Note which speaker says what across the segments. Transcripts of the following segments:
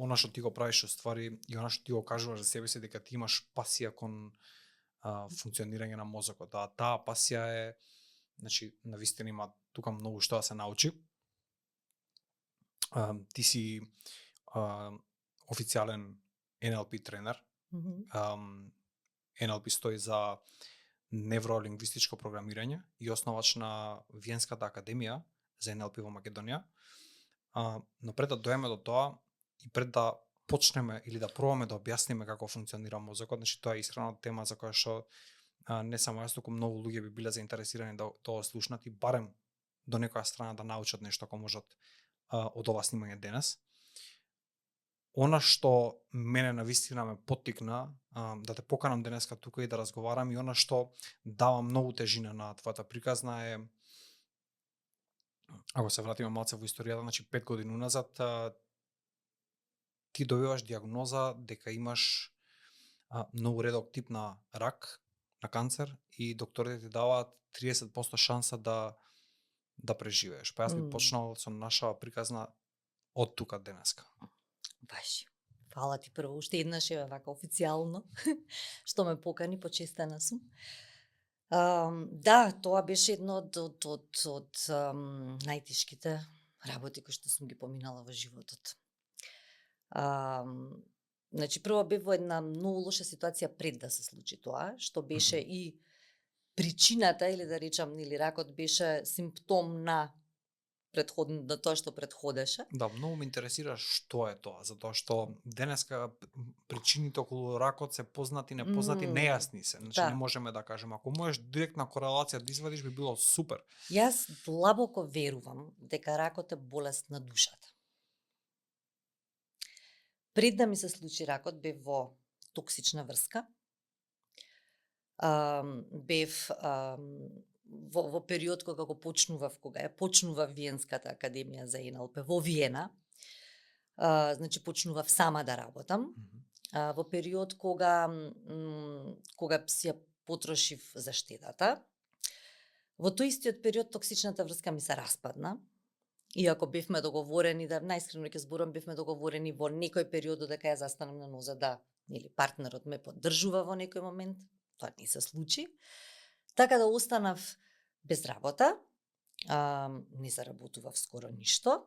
Speaker 1: она што ти го правиш уствари и она што ти го кажуваш за себе си дека ти имаш пасија кон функционирање на мозокот. Таа пасија е, значи, навистина има тука многу што да се научи. Ти си официјален NLP тренер. NLP стои за невролингвистичко програмирање и основач на Виенската академија за NLP во Македонија. Но пред да дојдеме до тоа и пред да почнеме или да пробаме да објасниме како функционира мозокот, значи тоа е искрена тема за која што не само јас, туку многу луѓе би биле заинтересирани да тоа слушнат и барем до некоја страна да научат нешто ако можат од ова снимање денес. Она што мене навистина ме поттикна да те поканам денеска тука и да разговарам и она што дава многу тежина на твојата приказна е, ако се вратиме малце во историјата, значи 5 години уназад ти добиваш диагноза дека имаш многу редок тип на рак, на канцер и докторите ти даваат 30% шанса да преживееш. Па јас би почнал со нашава приказна од тука денеска.
Speaker 2: Баш. Фала ти прво, уште еднаш е вака официјално што ме покани, почестена сум. Да, тоа беше едно од најтешките работи кои што сум ги поминала во животот. Значи, прво бев во една многу лоша ситуација пред да се случи тоа, што беше и причината, или да речам, или ракот беше симптом на тоа што предходеше.
Speaker 1: Да, многу ме интересира што е тоа, затоа што денеска причините околу ракот се познати, непознати, нејасни се. Значи не можеме да кажеме, ако можеш директна корелација да извадиш би било супер.
Speaker 2: Јас длабоко верувам дека ракот е болест на душата. Пред да ми се случи ракот, бев во токсична врска. Бев во период кога ја почнував Виенската академија за НЛП во Виена. Значи почнував сама да работам. Во период кога си ја потрошив за штедата. Во тој истиот период токсичната врска ми се распадна. Иако бевме договорени, да најискрено ќе зборам, бевме договорени во некој период дека ја застанам на ноза, да, или партнерот ме поддржува во некој момент, тоа не се случи. Така да останав без работа, не заработував скоро ништо,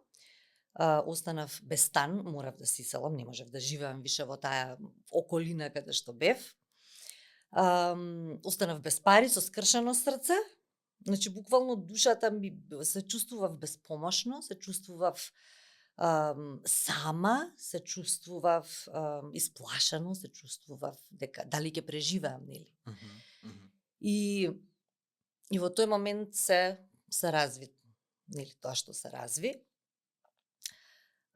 Speaker 2: останав без стан, морав да се иселам, не можев да живеам више во таа околина каде што бев. Останав без пари, со скршено срце. Значи, буквално душата ми се чувствував безпомошно, се чувствував сама, се чувствував исплашено, се чувствував дека дали ќе преживеам, нели? И во тој момент се разви, нели, тоа што се разви.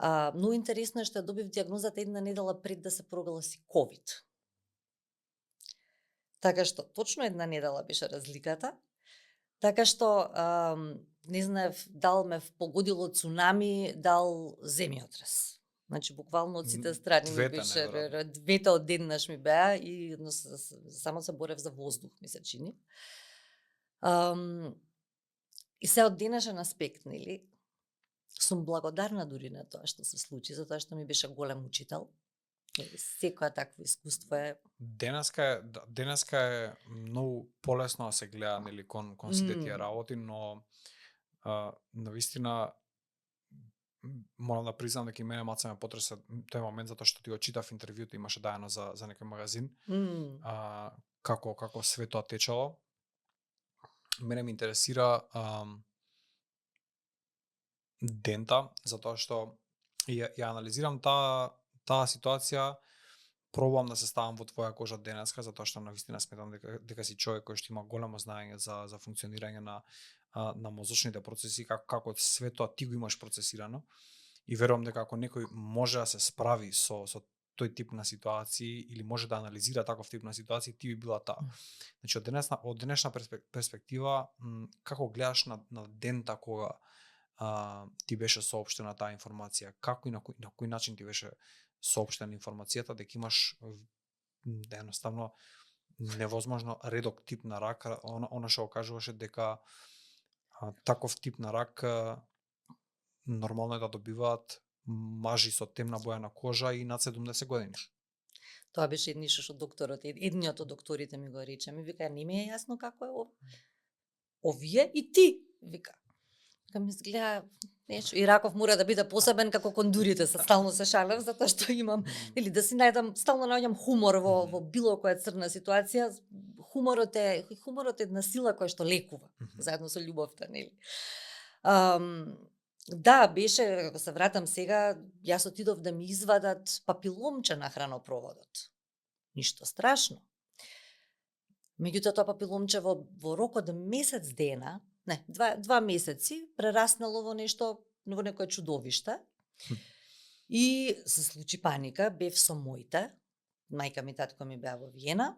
Speaker 2: Многу интересно е што добив диагнозата една недела пред да се прогласи COVID. Така што точно една недела беше разликата. Така што не знаев дал ме погодило цунами, дал земјотрес. Значи буквално од сите страни ми беше, двете одеднаш ми беа и само се борев за воздух, ми се чини. И се од денешен аспект, нели, сум благодарна дури на тоа што се случи, затоа што ми беше голем учител. Секоја такво искуство е.
Speaker 1: Денеска е многу полесно да се гледа, нели, кон сите тие работи, но навистина морам да признам дека и мене малце ме потресе тој момент, затоа што ти го читав интервјуто, имаше дајано за некој магазин, како све тоа течало. Мене ме интересира дента, затоа што ја анализирам таа ситуација, пробувам да се ставам во твоја кожа денеска, затоа што навистина сметам дека си човек кој што има големо знаење за функционирање на мозочните процеси, како све тоа ти го имаш процесирано. И верувам дека ако некој може да се справи со тој тип на ситуации или може да анализира таков тип на ситуации, ти би била таа. Значи од денешна перспектива, како гледаш на дента кога ти беше соопштена таа информација, како и на кој начин ти беше соопштена информацијата дека имаш едноставно невозможно редок тип на рак, она што го кажуваше дека таков тип на рак нормално е да добиваат мажи со темна боја на кожа и над 70 години.
Speaker 2: Тоа беше нешто што докторот, едниот од докторите ми го рече. Ми вика, не ми е јасно како е ова. Овие и ти, вика. Вика ми изгледа нешто. И раков мора да биде посебен како кондурите, стално се шалев, затоа што имам, или да си најдам, стално наоѓам хумор во било која црна ситуација. Хуморот е една сила која што лекува, заедно со љубовта, нели? Да, беше, ако се вратам сега, јас отидов да ми извадат папиломче на хранопроводот. Ништо страшно. Меѓутоа тоа папиломче во рок од месец дена, не, два месеци, прераснало во нешто, во некое чудовиште. И се случи паника, бев со моите, мајка ми, татко ми беа во Виена.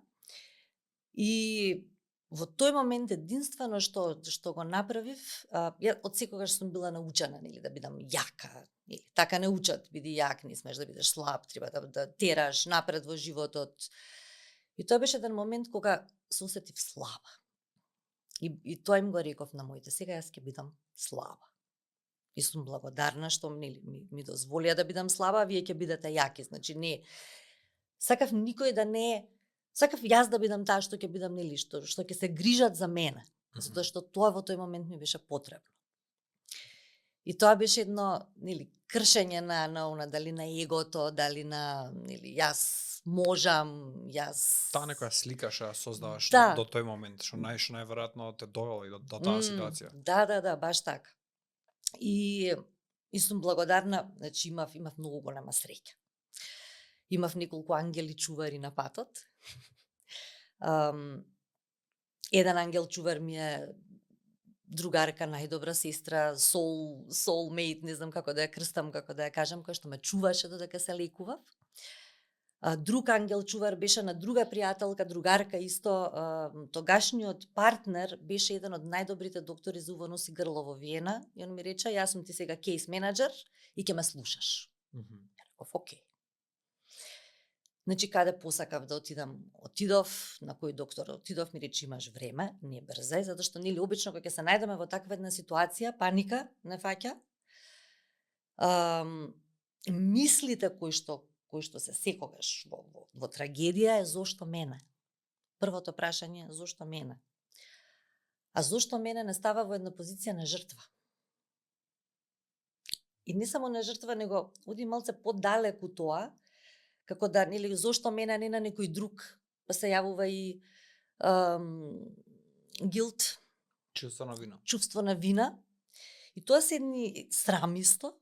Speaker 2: И во тој момент единствено што го направив, ја од секогаш сум била научена, нели, да бидам јака, нели, така не учат, биди јак, не смеш да бидеш слаб, треба да тераш напред во животот. И тоа беше еден момент кога се осетив слаба. И тоа им го реков на моите, сега јас ќе бидам слаба. И сум благодарна што нели ми дозволија да бидам слаба, вие ќе бидете јаки, значи не. Сакав никој да не Сакав јас да бидам таа што ќе бидам, нели, што ќе се грижат за мене, затоа што тоа во тој момент ми беше потребно. И тоа беше едно, нели, кршење на дали на егото, дали на, нели, јас можам, јас
Speaker 1: Таа некоја слика што ја создаваш до тој момент, што најверојатно те довела и до таа ситуација.
Speaker 2: Да, баш така. И сум благодарна, значи имав многу голема среќа. Имав неколку ангели чувари на патот. Еден ангел чувар ми е другарка, најдобра сестра, soulmate, не знам како да ја крстам, како да ја кажам, која што ме чуваше додека се лекував. Друг ангел чувар беше на друга пријателка, другарка исто, тогашниот партнер беше еден од најдобрите доктори за уво, нос и грло во Виена, и он ми рече, јас сум ти сега кейс менеджер и ќе ме слушаш. Ја реков, окей. Значи, каде посакав да отидам? Отидов, на кој доктор отидов, ми рече, имаш време, не брзај, затоа што нели обично кога ќе се најдеме во таква една ситуација, паника не фаќа. Мислите кои што се секогаш во трагедија е зошто мене? Првото прашање е зошто мене? А зошто мене не става во една позиција на жртва? И не само на жртва, него оди малце подалеку тоа, како да, нели, зошто мене, не на некој друг, па се јавува и guilt, чувство на вина. И тоа се едни срам исто.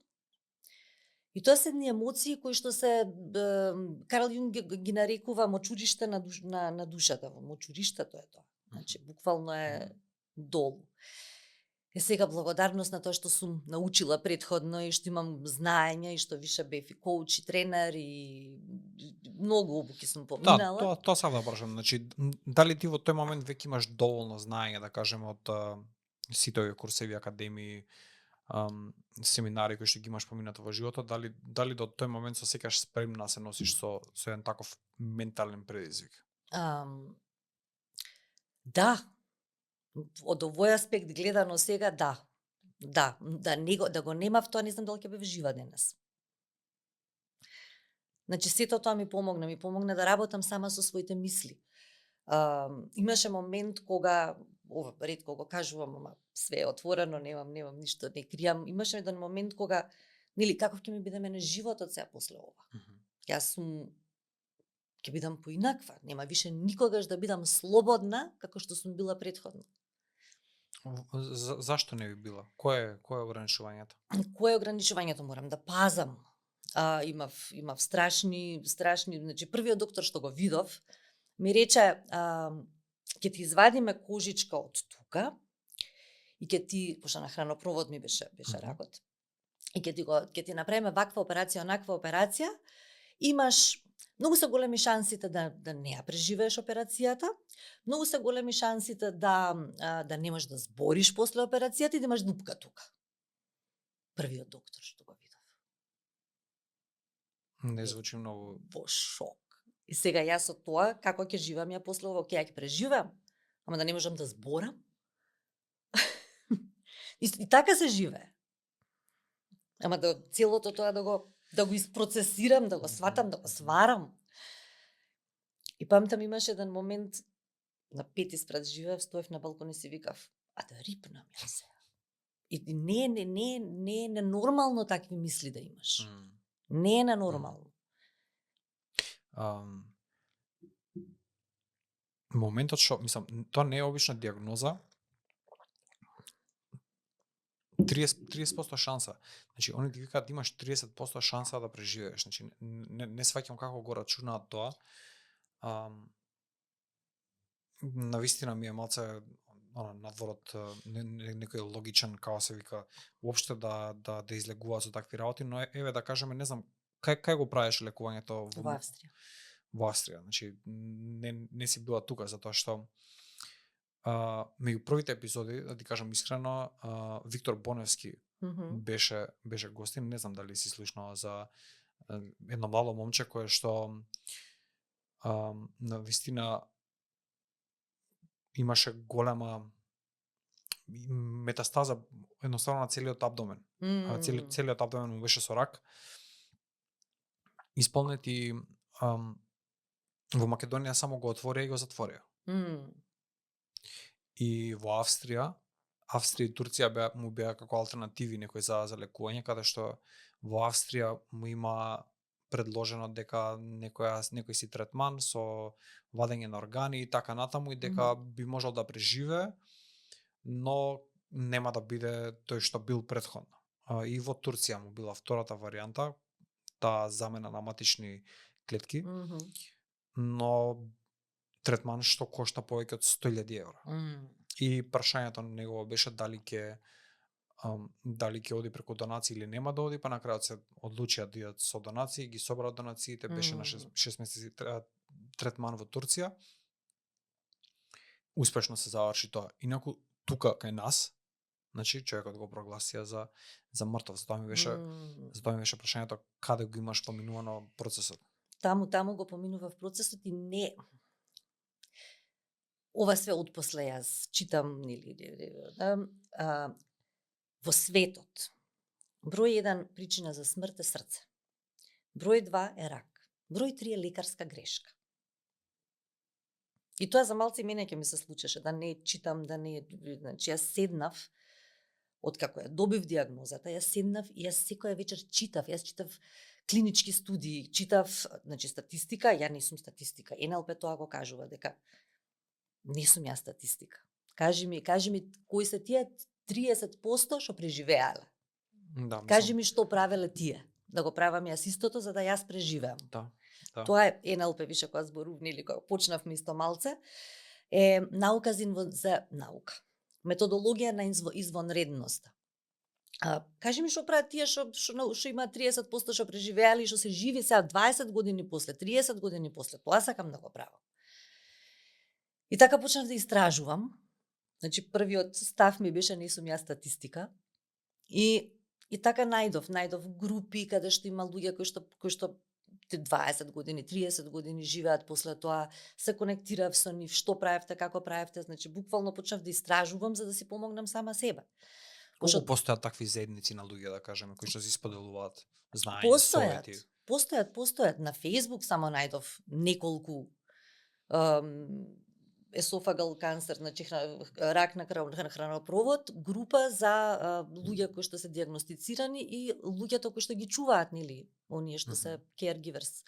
Speaker 2: И тоа се едни емоции кои што се Карл Јунг ги нарекува мочуриште на душата, во мочуриштето е тоа. Значи буквално е долу. Е сега благодарност на тоа што сум научила предходно и што имам знаење и што више бев и коуч и тренер и многу обуки сум поминала.
Speaker 1: Тоа сам да прашам, значи дали ти во тој момент веќе имаш доволно знаење, да кажеме, од сите овие курсеви, академии, семинари кои што ги имаш поминато во животот, дали до тој момент се секаш спремна да се носиш со еден таков ментален предизвик?
Speaker 2: Да. Од овој аспект гледано сега, да. Да го немав тоа, не знам дали ќе бев жива денес. Значи сето тоа ми помогна да работам сама со своите мисли. Имаше момент кога, ретко го кажувам, ама све е отворено, немам ништо, не кријам. Имаше еден момент кога, нели, каков ќе ми биде мене животот сега после ова? Јас ќе бидам поинаква, нема више никогаш да бидам слободна како што сум била предходно.
Speaker 1: Зашто не би била? Кое е ограничувањето?
Speaker 2: Кое е ограничувањето? Морам да пазам. Имав страшни, значи првиот доктор што го видов ми рече, ќе ти извадиме кожичка од тука и ќе ти, пошто на хранопровод ми беше ракот, и ќе ти направиме ваква операција, онаква операција, имаш многу се големи шансите да не ја преживееш операцијата, многу се големи шансите да не можеш да збориш после операцијата и да имаш дупка тука. Првиот доктор што го видов.
Speaker 1: Не звучи многу.
Speaker 2: Во шок. И сега јас од тоа, како ќе живеам ја после ова, ќе преживеам, ама да не можам да зборам. И така се живее. Ама да целото тоа да го isprocesирам, да го сватам, да го сварам. И памтам имаше еден момент на 5 спред живеев, стоев на балкон и си викав, а да рипнам ја се. И не е ненормално такви мисли да имаш. Не е ненормално.
Speaker 1: Моментот што, мислам, тоа не е обична диагноза, 30% шанса. Значи, они ти викаат имаш 30% шанса да преживееш. Значи, не сваќам како го рачунаат тоа. Навистина ми е малце надворот некој логичен, како се вика, уопште да излегува со такви работи, но еве да кажеме, не знам, кај го правиш лекувањето
Speaker 2: во Австрија?
Speaker 1: Во Австрија, значи не си била тука затоа што меѓу првите епизоди, да ти кажам искрено, Виктор Боневски беше гостин, не знам дали си слушнала за едно мало момче кое што навистина имаше голема метастаза едноставно на целиот абдомен. Целиот абдомен му беше со рак. Исполнет и во Македонија само го отворија и го затворија. И во Австрија и Турција му беа како алтернативи некои за лекување, каде што во Австрија му има предложено дека некој си третман со вадење на органи и така натаму, и дека би можел да преживее, но нема да биде тој што бил претходно. И во Турција му била втората варијанта, таа замена на матични клетки, но третман што кошта повеќе од 100.000 евра. И прашањето негово беше дали ќе оди преку донации или нема да оди, па на крајот се одлучија да идат со донации, ги собраа донациите, беше на 6 месеци третман во Турција. Успешно се заврши тоа. Инаку тука кај нас, значи човекот го прогласија за мртов. Затоа ми беше прашањето каде го имаш поминувано процесот.
Speaker 2: Таму го поминував процесот и не. Ова све отпосле јас читам во светот. Број 1 причина за смрт е срце. Број 2 е рак. Број 3 е лекарска грешка. И тоа за малци мене ќе ми се случеше, да не читам, значи јас седнав, откако ја добив диагнозата, јас седнав и јас секоја вечер читав клинички студии, значи статистика, ја не сум статистика. НЛП тоа го кажува дека не сум ја статистика. Кажи ми кои се тие 30% што преживеале.
Speaker 1: Да,
Speaker 2: кажи ми што правеле тие, да го правам јас истото за да јас преживеам.
Speaker 1: Да.
Speaker 2: Тоа е НЛП више кога зборувни или кога почнавме исто малце, е наука за наука. Методологија на извонредноста. Кажи ми што прават тие што има 30% што преживеали, што се живи сега 20 години после, 30 години после, тоа сакам да го правам. И така почнав да истражувам. Значи првиот став ми беше не сум ја статистика. И така најдов групи каде што има луѓе кои што 20 години, 30 години живеат после тоа, се конектирав со нив, што правевте, како правевте, значи буквално почнав да истражувам за да си помогнам сама себе.
Speaker 1: Колку постојат такви заедници на луѓе, да кажеме, кои што си споделуваат знаење, совети?
Speaker 2: Постојат. На Facebook само најдов неколку есофагал канцер, значи рак на хранопровод, група за луѓе кои што се диагностицирани и луѓето кои што ги чуваат, нели, оние што се caregivers.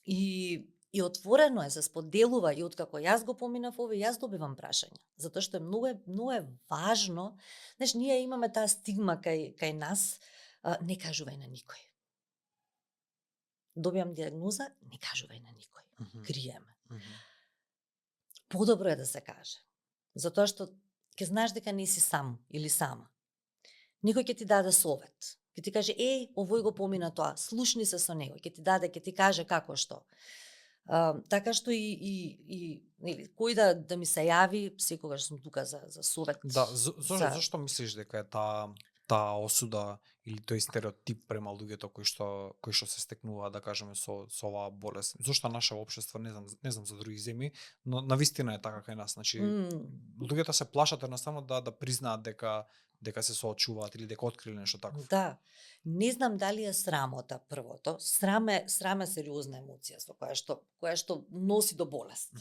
Speaker 2: И отворено е, се споделува, и откако јас го поминав овој, јас добивам прашања, затоа што многу е важно. Знаеш, ние имаме таа стигма кај нас, не кажувај на никој. Добивам диагноза, не кажувај на никој. Криеме. Подобро е да се каже. Затоа што ќе знаеш дека не си сам или сама. Никој ќе ти даде совет. Ќе ти каже, овој го помина тоа, слушни се со него, ќе ти каже како што. Така што нели, кој да ми се јави, секогаш сум тука за совет.
Speaker 1: Да, зошто мислиш дека е таа таа осуда или тој стереотип према луѓето кои што се стекнуваат, да кажеме, со оваа болест. Зошто наше општество, не знам за други земји, но навистина е така кај нас. Значи луѓето се плашат едноставно да признаат дека се соочуваат или дека откриле нешто такво.
Speaker 2: Да. Не знам дали е срамота првото. Срам е сериозна емоција со која што носи до болест.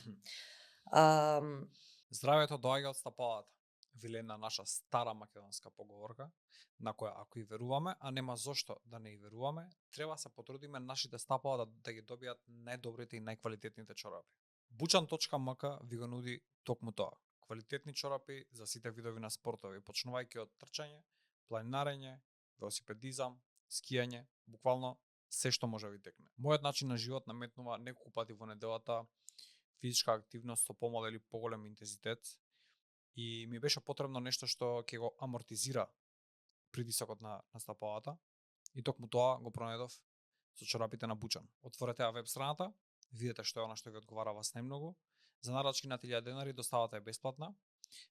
Speaker 1: Здравјето доаѓа од стапалата, вели една наша стара македонска поговорка, на која ако и веруваме, а нема зошто да не и веруваме, треба се потрудиме нашите стапала да ги добијат најдобрите и најквалитетните чорапи. Buchan.mk ви го нуди токму тоа. Квалитетни чорапи за сите видови на спортови, почнувајќи од трчање, планинарење, велосипедизам, скијање, буквално се што може ви текне. Мојот начин на живот наметнува неколку пати во неделата физичка активност со помал или поголем интензитет и ми беше потребно нешто што ќе го амортизира притисокот на стапалата и токму тоа го пронајдов со чорапите на Buchan. Отворете ја веб страната, видете што е она што ви одговара вас најмногу. За нарачки над 1000 денари доставата е бесплатна.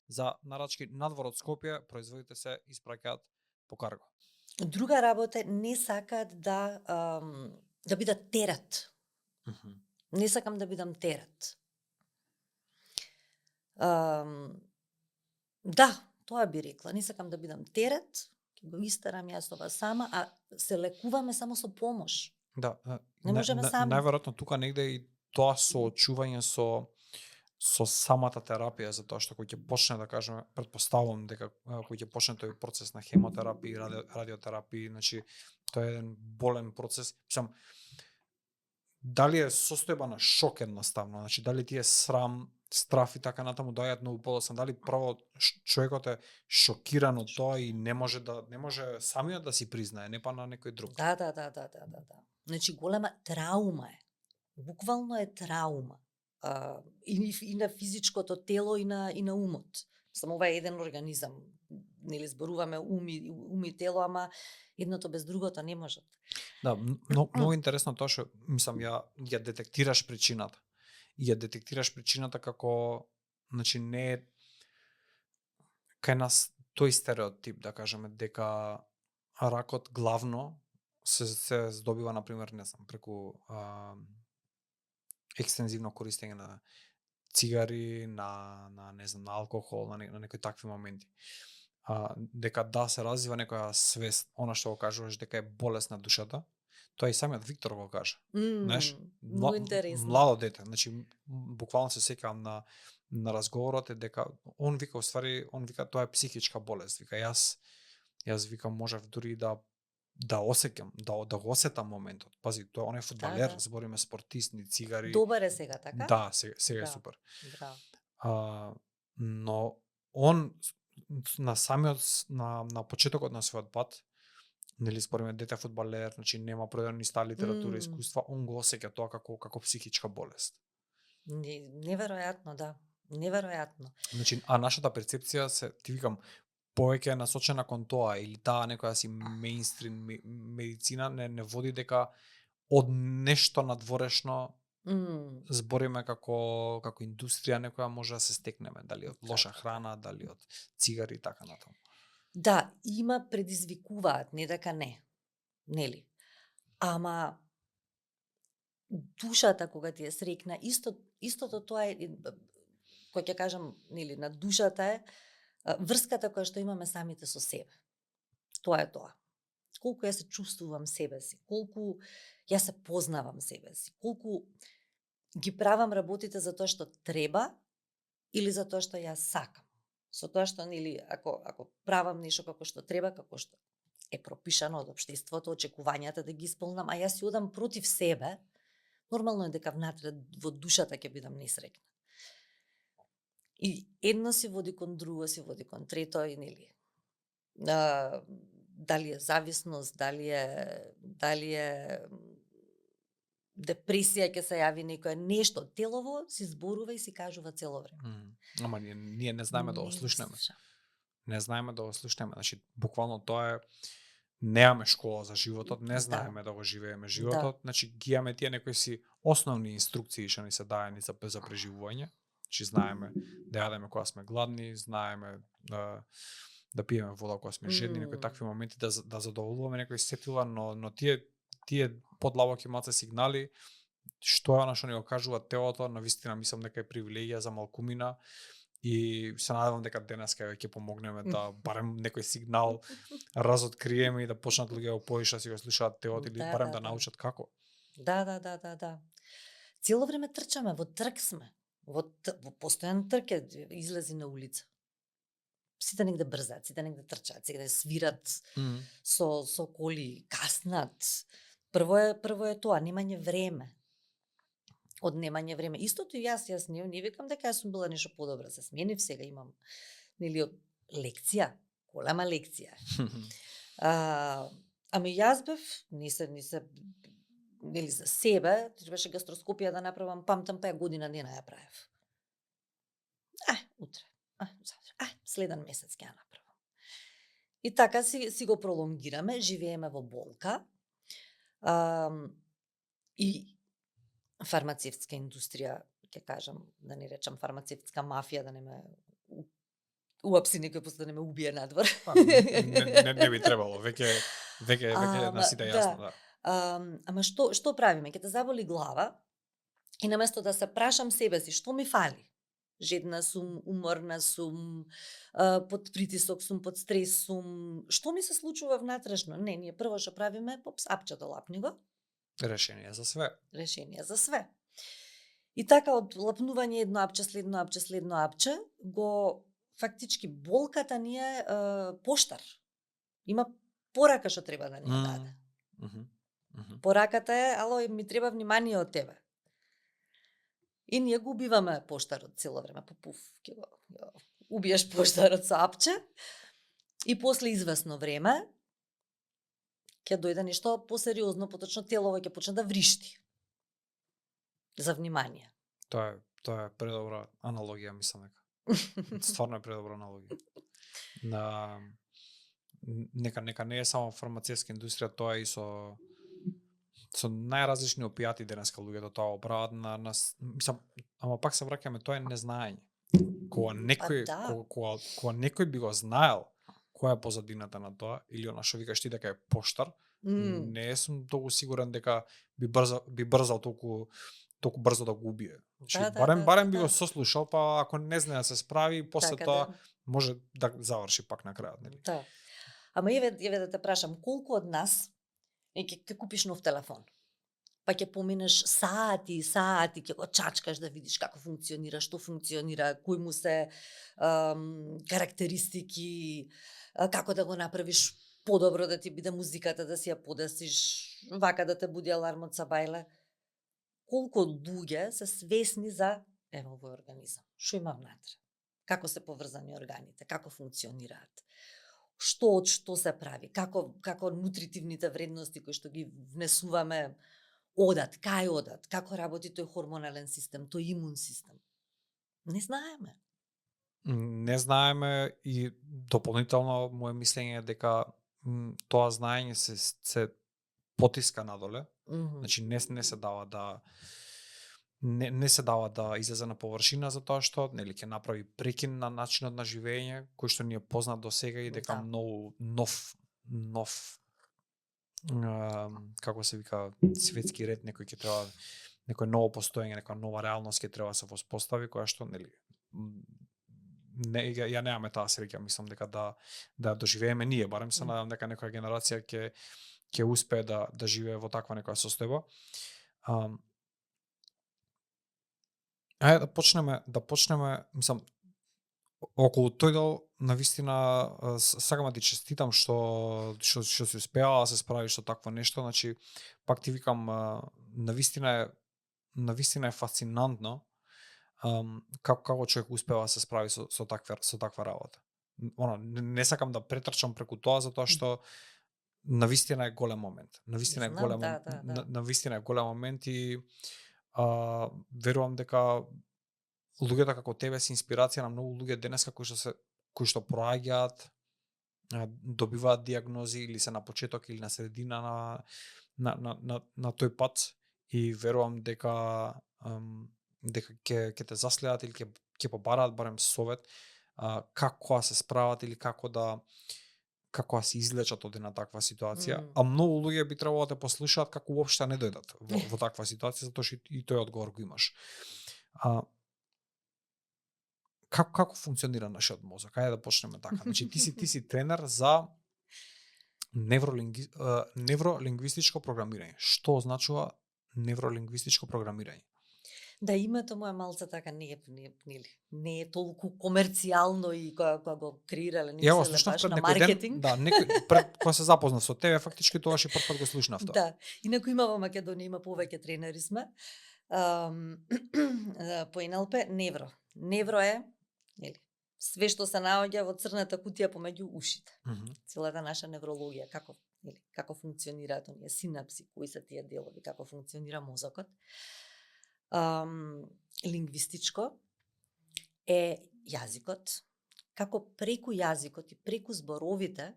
Speaker 1: За нарачки надвор од Скопје производите се испраќаат по карго.
Speaker 2: Друга работа не сакаат да бидат терет. Не сакам да бидам терет. Да, тоа би рекла. Не сакам да бидам терет, ќе го истерам јас ова сама, а се лекуваме само со помош.
Speaker 1: Да,
Speaker 2: не можеме сами.
Speaker 1: Најверојатно тука негде и тоа соочување со самата терапија, затоа што кој ќе почне, да кажеме, претпоставувам дека кој ќе почне тој процес на хемотерапија и радиотерапија, значи тоа е еден болен процес. Сам дали е состојба на шок едноставно, значи дали ти е срам, страф и така натаму доаѓаат многу подоцна, дали право човекот е шокиран од тоа и не може самиот да си признае, не па на некој друг.
Speaker 2: Да. Значи голема траума е. Буквално е траума. И на физичкото тело и на умот. Само ова е еден организам. Нели зборуваме ум и тело, ама едното без другото не можат.
Speaker 1: Да, многу интересно тоа што мислам ја детектираш причината. И ја детектираш причината како, значи не е кај нас тој стереотип, да кажеме, дека ракот главно се здобива, например, не знам, преку екстензивно користење на цигари, на не знам, на алкохол, на некои такви моменти. Дека да се развива некоја свест, она што го кажуваш дека е болест на душата, тоа и самиот Виктор го кажа. Знаеш,
Speaker 2: многу интересно.
Speaker 1: Младо дете, значи буквално се сеќавам на разговорот е дека он вика тоа е психичка болест. Вика јас викам можев дури да осеќам, да го осетам моментот. Пази, тоа он е фудбалер,
Speaker 2: да.
Speaker 1: збориме спортист, ни цигари.
Speaker 2: Добар е сега, така?
Speaker 1: Да, сега е супер.
Speaker 2: Браво.
Speaker 1: Но он на почетокот на својот пат, нели спориме дете фудбалер, значи нема продадени ста литература, искуства, он го осеќа тоа како психичка болест.
Speaker 2: Неверојатно, да. Неверојатно.
Speaker 1: Значи, а нашата перцепција ти викам, повеќе е насочена кон тоа или таа некоја си мејнстрим медицина не води дека од нешто надворешно збориме како индустрија некоја може да се стекнеме, дали од лоша храна, дали од цигари и така натаму.
Speaker 2: Да, има предизвикуваат, не дека не. Нели? Ама душата кога ти е срекна, истото тоа е, кој ќе кажам, нели, на душата е врската која што имаме самите со себе. Тоа е тоа. Колку јас се чувствувам себе си, колку јас се познавам себе си, колку ги правам работите за тоа што треба или за тоа што јас сакам. Со тоа што, нели, ако правам нешто како што треба, како што е пропишано од општеството, очекувањата да ги исполнам, а јас си одам против себе, нормално е дека внатре во душата ќе бидам несрекна. И едно си води кон друго, си води кон трето и нели. Дали е зависност, дали е депресија ќе се јави некоја нешто, телово си зборува и си кажува цело време.
Speaker 1: Ама ние не знаеме да го слушнеме. Не знаеме да го слушнеме. Значи, буквално тоа е, неаме школа за животот, не знаеме да го живееме животот, значи ги имаме тие некои си основни инструкции што ни се даени за преживување. Значи знаеме да јадеме кога сме гладни, знаеме да пиеме вода кога сме жедни, некои такви моменти да задоволуваме некои сетила, но тие подлабоки маце сигнали што е она што ни го кажува телото, навистина мислам дека е привилегија за малкумина и се надевам дека денеска ќе помогнеме да барем некој сигнал разоткриеме и да почнат луѓе поише да си го слушаат телото или барем да научат како.
Speaker 2: Да. Цело време трчаме, во трк сме. Во постојан трк излези на улица. Сите негде брзаат, сите негде трчаат, сите свират со коли, каснат. Прво е тоа, немање време. Однемање време. Истото и јас не викам дека јас сум била нешто подобра, се сменив, сега имам нели лекција, голема лекција. Ами јас бев, не се нели за себе, требаше гастроскопија да направам, памтам па година не ја правев. Утре. Следен месец ќе ја направам. И така си го пролонгираме, живееме во болка. И фармацевтска индустрија, ќе кажам, да не речам фармацевтска мафија, да не ме уапси некој после да не ме убие надвор.
Speaker 1: Не би требало, веќе на сите јасно, да.
Speaker 2: Ама што правиме? Ќе те заболи глава и наместо да се прашам себе си што ми фали, жедна сум, уморна сум, под притисок сум, под стрес сум, што ми се случува внатрешно? Не, ние прво што правиме, попс, апчето лапни го.
Speaker 1: Решение за све.
Speaker 2: И така од лапнување едно апче, следно апче, го фактички болката ни е поштар. Има порака што треба да ни ја даде. Пораката е, ало, ми треба внимание од тебе. И ние го убиваме поштарот цело време. Ќе го убиеш поштарот со апче и после известно време ќе дојде нешто посериозно, поточно телово ќе почне да вришти. За внимание.
Speaker 1: Тоа е предобра аналогија, мислам дека. Стварно е предобра аналогија. Нека не е само фармацевтска индустрија, тоа е и со најразлични опијати денеска луѓето тоа оправат на мислам, ама пак се враќаме, тоа е незнаење. Кога некој би го знаел која е позадината на тоа, или она што викаш ти дека е поштар, не сум толку сигурен дека би брзал толку брзо да го убие. Барем би го сослушал, па ако не знае да се справи, после тоа може да заврши пак на крајот, нели?
Speaker 2: Да. Ама еве да те прашам, колку од нас ќе купиш нов телефон? Па ќе поминеш сати, ќе го чачкаш да видиш како функционира, што функционира, кои му се карактеристики, како да го направиш подобро, да ти биде музиката, да си ја подесиш, вака да те буди алармот сабајле. Колку луѓе се свесни за овој организам? Што има внатре? Како се поврзани органите? Како функционираат? Од што се прави? Како нутритивните вредности кои што ги внесуваме одат, кај одат, како работи тој хормонален систем, тој имун систем? Не знаеме.
Speaker 1: Не знаеме и дополнително моје мислење е дека тоа знаење се потиска надоле. Значи не се дава да не се дава да излезе на површина за тоа што нели ќе направи прекин на начинот на живење кој што ни е познат до сега и дека многу нов како се вика светски ред, некој ново постоење, некоја нова реалност ќе треба да се воспостави, која што нели ја немаме таа среќа, мислам дека да доживееме ние, барем се надам дека некоја генерација ќе успее да живее во таква некоја состојба. Ајде да почнеме, мислам, околу тој дел навистина сакам да ти честитам што си успеала да се справиш со такво нешто, значи пак ти викам навистина е фасцинантно како човек успева да се справи со таква работа. Не сакам да претрчам преку тоа затоа што навистина е голем момент. Навистина е голем момент и верувам дека луѓето како тебе се инспирација на многу луѓе денеска кои што проаѓаат, добиваат диагнози или се на почеток или на средина на тој пат и верувам дека ќе те заследат или ќе побараат барем совет како да се справат или како да се излечат од една таква ситуација, а многу луѓе би требало да те послушаат како уопште не дојдат во таква ситуација, затоа што и тој одговор го имаш. Како функционира нашиот мозок? Ајде да почнеме така. Значи ти си тренер за невролингвистичко програмирање. Што означува невролингвистичко програмирање?
Speaker 2: Да, името му е малце така не е толку комерцијално и кога го креирале, не се баш на маркетинг.
Speaker 1: Да, пред кога се запозна со тебе, фактички тогаш и прв пат го слушнав тоа.
Speaker 2: Да, инаку има во Македонија има повеќе тренери сме. По НЛП Невро е, нели, све што се наоѓа во црната кутија помеѓу ушите. Целата наша неврологија, како функционираат оние синапси, кои се тие делови, како функционира мозокот. Лингвистичко е јазикот, како преку јазикот и преку зборовите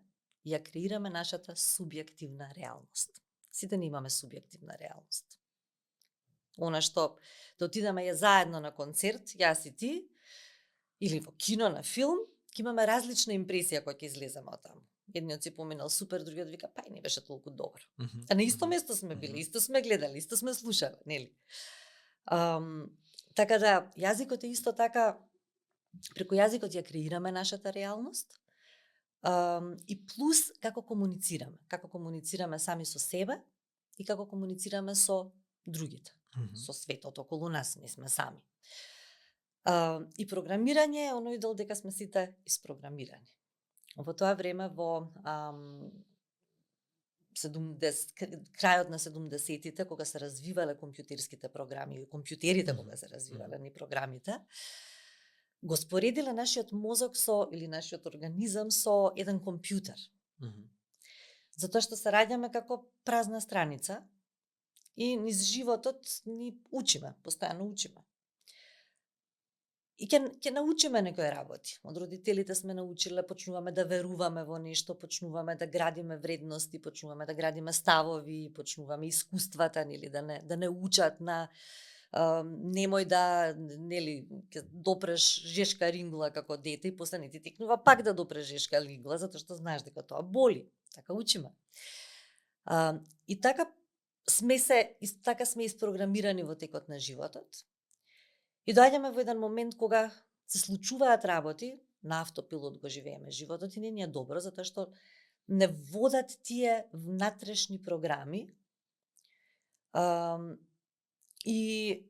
Speaker 2: ја креираме нашата субјективна реалност. Сите не имаме субјективна реалност. Она што да отидеме ја заедно на концерт, јас и ти, или во кино, на филм, ќе имаме различна импресија кога ќе излеземе од таму. Едниот си поминал супер, другиот вика, па и не беше толку добро. А на исто место сме били, исто сме гледали, исто сме слушали, нели? Така да, јазикот е исто така, преку јазикот ја креираме нашата реалност, и плюс како комуницираме сами со себе и како комуницираме со другите, со светот околу нас, не сме сами. И програмирање е оној дел дека сме сите isprogramирани. Во тоа време, во крајот на 70-тите, кога се развивале компјутерските програми, компјутерите кога се развивале ни програмите, го споредиле нашиот мозок или нашиот организам со еден компјутер. Затоа што се раѓаме како празна страница и низ животот ни учиме, постојано учиме. И ќе научиме некои работи. Од родителите сме научиле, почнуваме да веруваме во нешто, почнуваме да градиме вредности, почнуваме да градиме ставови, почнуваме искуствата, нели, да не учат на немој да, нели, ќе допреш жешка рингла како дете и после не ти текнува пак да допреш жешка рингла, затоа што знаеш дека тоа боли. Така учиме. И така сме isprogramирани во текот на животот. И доаѓаме во еден момент кога се случуваат работи, на автопилот го живееме животот и не ни е добро, затоа што не водат тие внатрешни програми и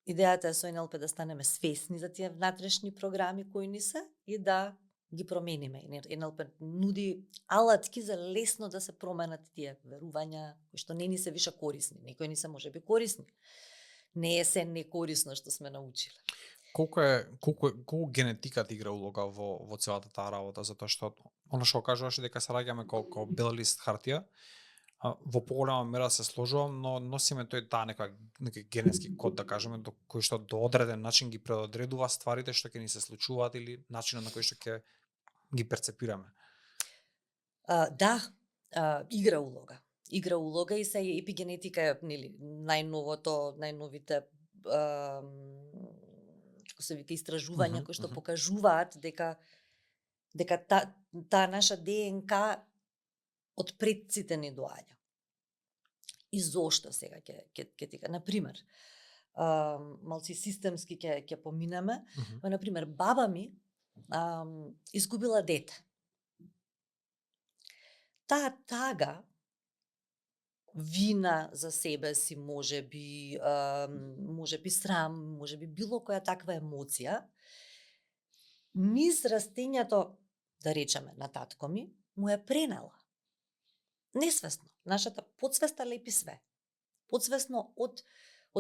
Speaker 2: идејата е со НЛП да станеме свесни за тие внатрешни програми кои ни се и да ги промениме. НЛП нуди алатки за лесно да се променат тие верувања кои што не ни се више корисни, некои ни се можеби корисни. Не е се некорисно што сме научиле.
Speaker 1: Колку генетиката игра улога во целата таа работа, затоа што она што кажуваш дека се раѓаме како бел лист хартија, во поголема мера се сложувам, но носиме таа некој генетски код, да кажеме, кој што до одреден начин ги предодредува стварите што ќе ни се случуваат или начинот на кој што ќе ги перцепираме.
Speaker 2: Да, игра улога и се епигенетика, нели, најновите како се вика истражувања кои што покажуваат дека таа наша ДНК од предците ни доаѓа. И зошто сега ќе ти кажам, на пример, малци системски ќе поминеме, на пример, баба ми изгубила дете. Таа тага, вина за себе си, можеби срам, можеби било која таква емоција, низ растењето, да речеме, на татко ми, му е пренела. Несвесно. Нашата подсвеста лепи све. Подсвесно од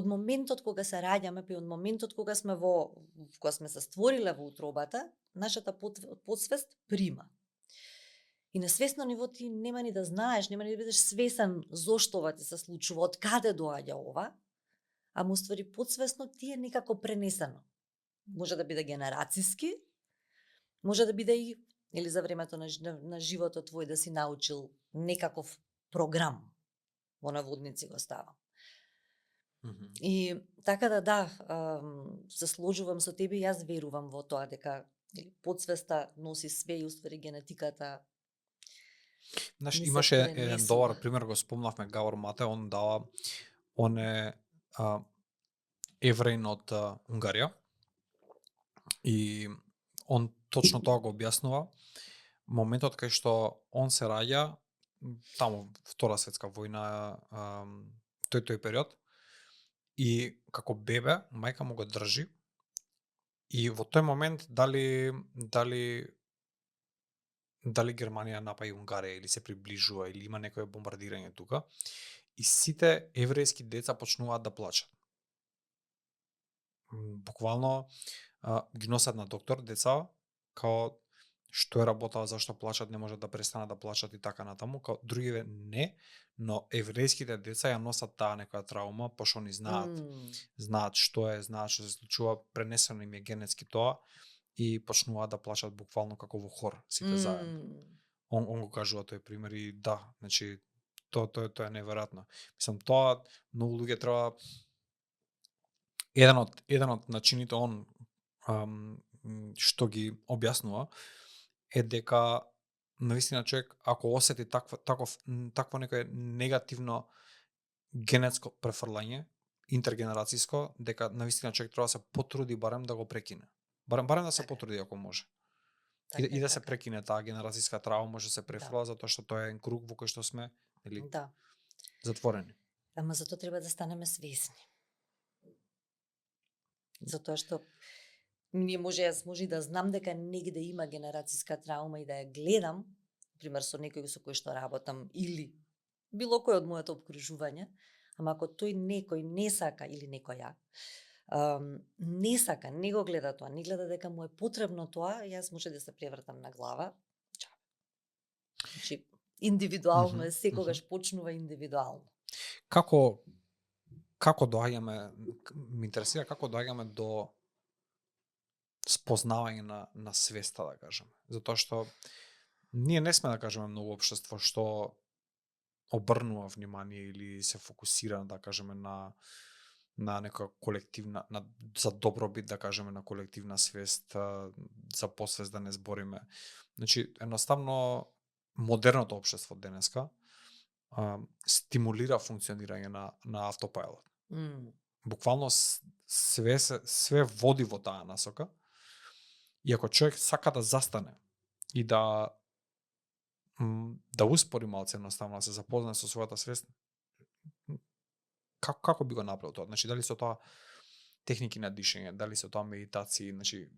Speaker 2: моментот кога се раѓаме, па од моментот кога сме се створиле во утробата, нашата подсвест прима. И на свесно ниво ти нема ни да знаеш, нема ни да бидеш свесен зошто ова ти се случува, од каде доаѓа ова, ама уствари подсвесно ти е некако пренесено. Може да биде генерацијски, може да биде и или за времето на животот твој да си научил некаков програм, во наводници го ставам. И така да, се сложувам со тебе и јас верувам во тоа дека подсвеста носи све и уствари генетиката.
Speaker 1: Знаеш,
Speaker 2: ни се
Speaker 1: имаше еден
Speaker 2: пренесува.
Speaker 1: добар пример, го спомнавме, Гавор Мате, он е евреин од Унгарија и он точно тоа го објаснува. Моментот кај што он се раѓа, таму Втора светска војна, тој период, и како бебе мајка му го држи и во тој момент дали Германија напаѓа Унгарија или се приближува или има некое бомбардирање тука, и сите еврејски деца почнуваат да плачат. Буквално ги носат на доктор деца, као што е работа, зашто плачат, не можат да престанат да плачат и така натаму, као другиве не, но еврејските деца ја носат таа некоја траума, пошто они знаат што е, знаат што се случува, пренесено им е генетски тоа и почнуваат да плачат буквално како во хор, сите заедно. Он го кажува тој пример и да, значи тоа е неверојатно. Мислам, тоа многу луѓе треба еден од начините он што ги објаснува е дека навистина човек ако осети такво некое негативно генетско префрлање, интергенерацијско, дека навистина човек треба да се потруди барем да го прекине. Барем да се потруди ако може. И да се прекине таа генерацијска траума, може да се префрла, затоа што тоа е круг во кој што сме затворени.
Speaker 2: Ама затоа треба да станеме свесни. Затоа што јас може да знам дека негде има генерацијска траума и да ја гледам, пример со некој со кој што работам или било кој од моето обкружување, ама ако тој некој не сака или некоја не сака, не го гледа тоа, не гледа дека му е потребно тоа, јас може да се превртам на глава. Значи, индивидуално е, секогаш почнува индивидуално.
Speaker 1: Како доаѓаме, ме интересира како доаѓаме до спознавање на свеста, да кажеме. Затоа што ние не сме, да кажеме, многу општество што обрнува внимание или се фокусира, да кажеме, на нека колективна, за добробит, да кажеме, на колективна свест, за посвест да не збориме. Значи, едноставно, модерното општество денеска стимулира функционирање на автопилот. Буквално све води во таа насока. И ако човек сака да застане и да успори малце, едноставно да се запознае со својата свест, како би го направил тоа? Значи, дали со тоа техники на дишење, дали со тоа медитации, значи,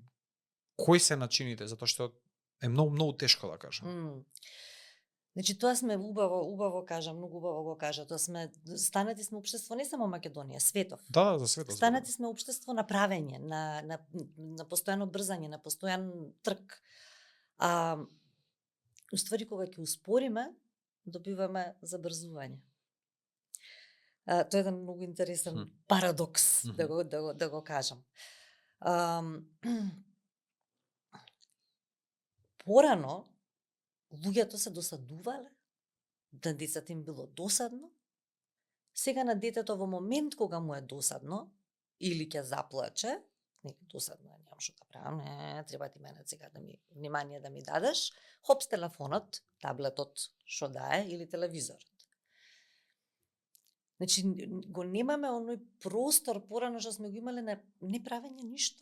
Speaker 1: кои се начините, затоа што е многу тешко, да кажам.
Speaker 2: Значи, тоа сме убаво кажа, многу убаво го кажа, тоа станати сме општество не само Македонија, светов.
Speaker 1: Да, за светот.
Speaker 2: Станати сме општество на правење, на постојано брзање, на постојан трк. Уствари, кога ќе успориме, добиваме забрзување. Тоа е еден многу интересен парадокс, да го кажам. Порано, луѓето се досадувале, на децата им било досадно. Сега на детето во момент кога му е досадно, или ќе заплаче, досадно е, немам што да правам, треба ти мене сега внимание да ми дадеш, хопс телефонот, таблетот, што дае, или телевизорот. Значи, го немаме оној простор порано што сме го имале на неправење ништо.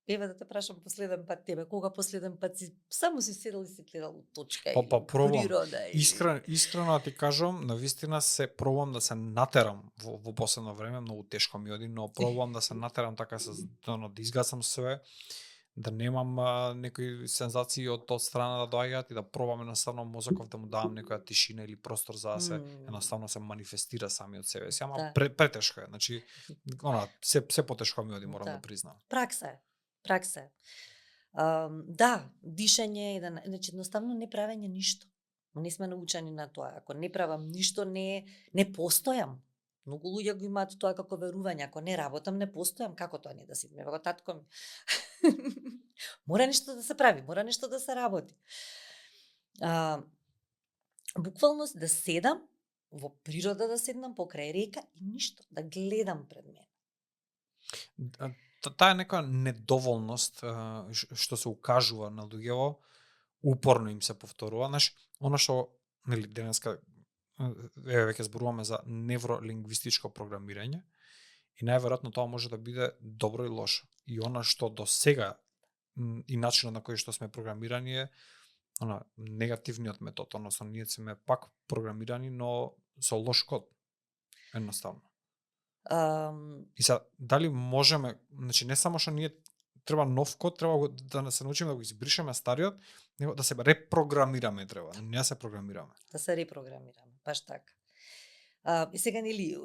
Speaker 2: Еве да те прашам последен пат тебе, кога последен пат само си седел и си гледал точка или природа?
Speaker 1: Искрено ти кажам, навистина се пробувам да се натерам во последно време, многу тешко ми оди, но пробувам да се натерам така да изгасам све, да немам некои сензации од страна да доаѓаат и да пробам едноставно мозоков да му давам некоја тишина или простор за да се едноставно се манифестира сами од себе си, ама претешко е, значи се потешко ми оди, морам да признам.
Speaker 2: Пракса е. Да, дишење, значи едноставно не правење ништо. Не сме научени на тоа. Ако не правам ништо, не постојам. Многу луѓе го имаат тоа како верување. Ако не работам, не постојам. Како тоа не да си? Ево го татко ми. Мора нешто да се прави, мора нешто да се работи. Буквално да седам во природа да седнам покрај река и ништо, да гледам пред мене.
Speaker 1: Таа е некоја недоволност што се укажува на луѓево, упорно им се повторува. Знаеш, она што нели денеска веќе зборуваме за невролингвистичко програмирање и најверојатно тоа може да биде добро и лошо. И она што до сега и начинот на кој што сме програмирани е негативниот метод, односно ние сме пак програмирани, но со лош код. Едноставно. И сега, дали можеме, значи не само што ние треба нов код, треба да се научиме да го избришеме стариот, него да се репрограмираме треба, не да се програмираме.
Speaker 2: Да се репрограмираме, баш така. И сега нели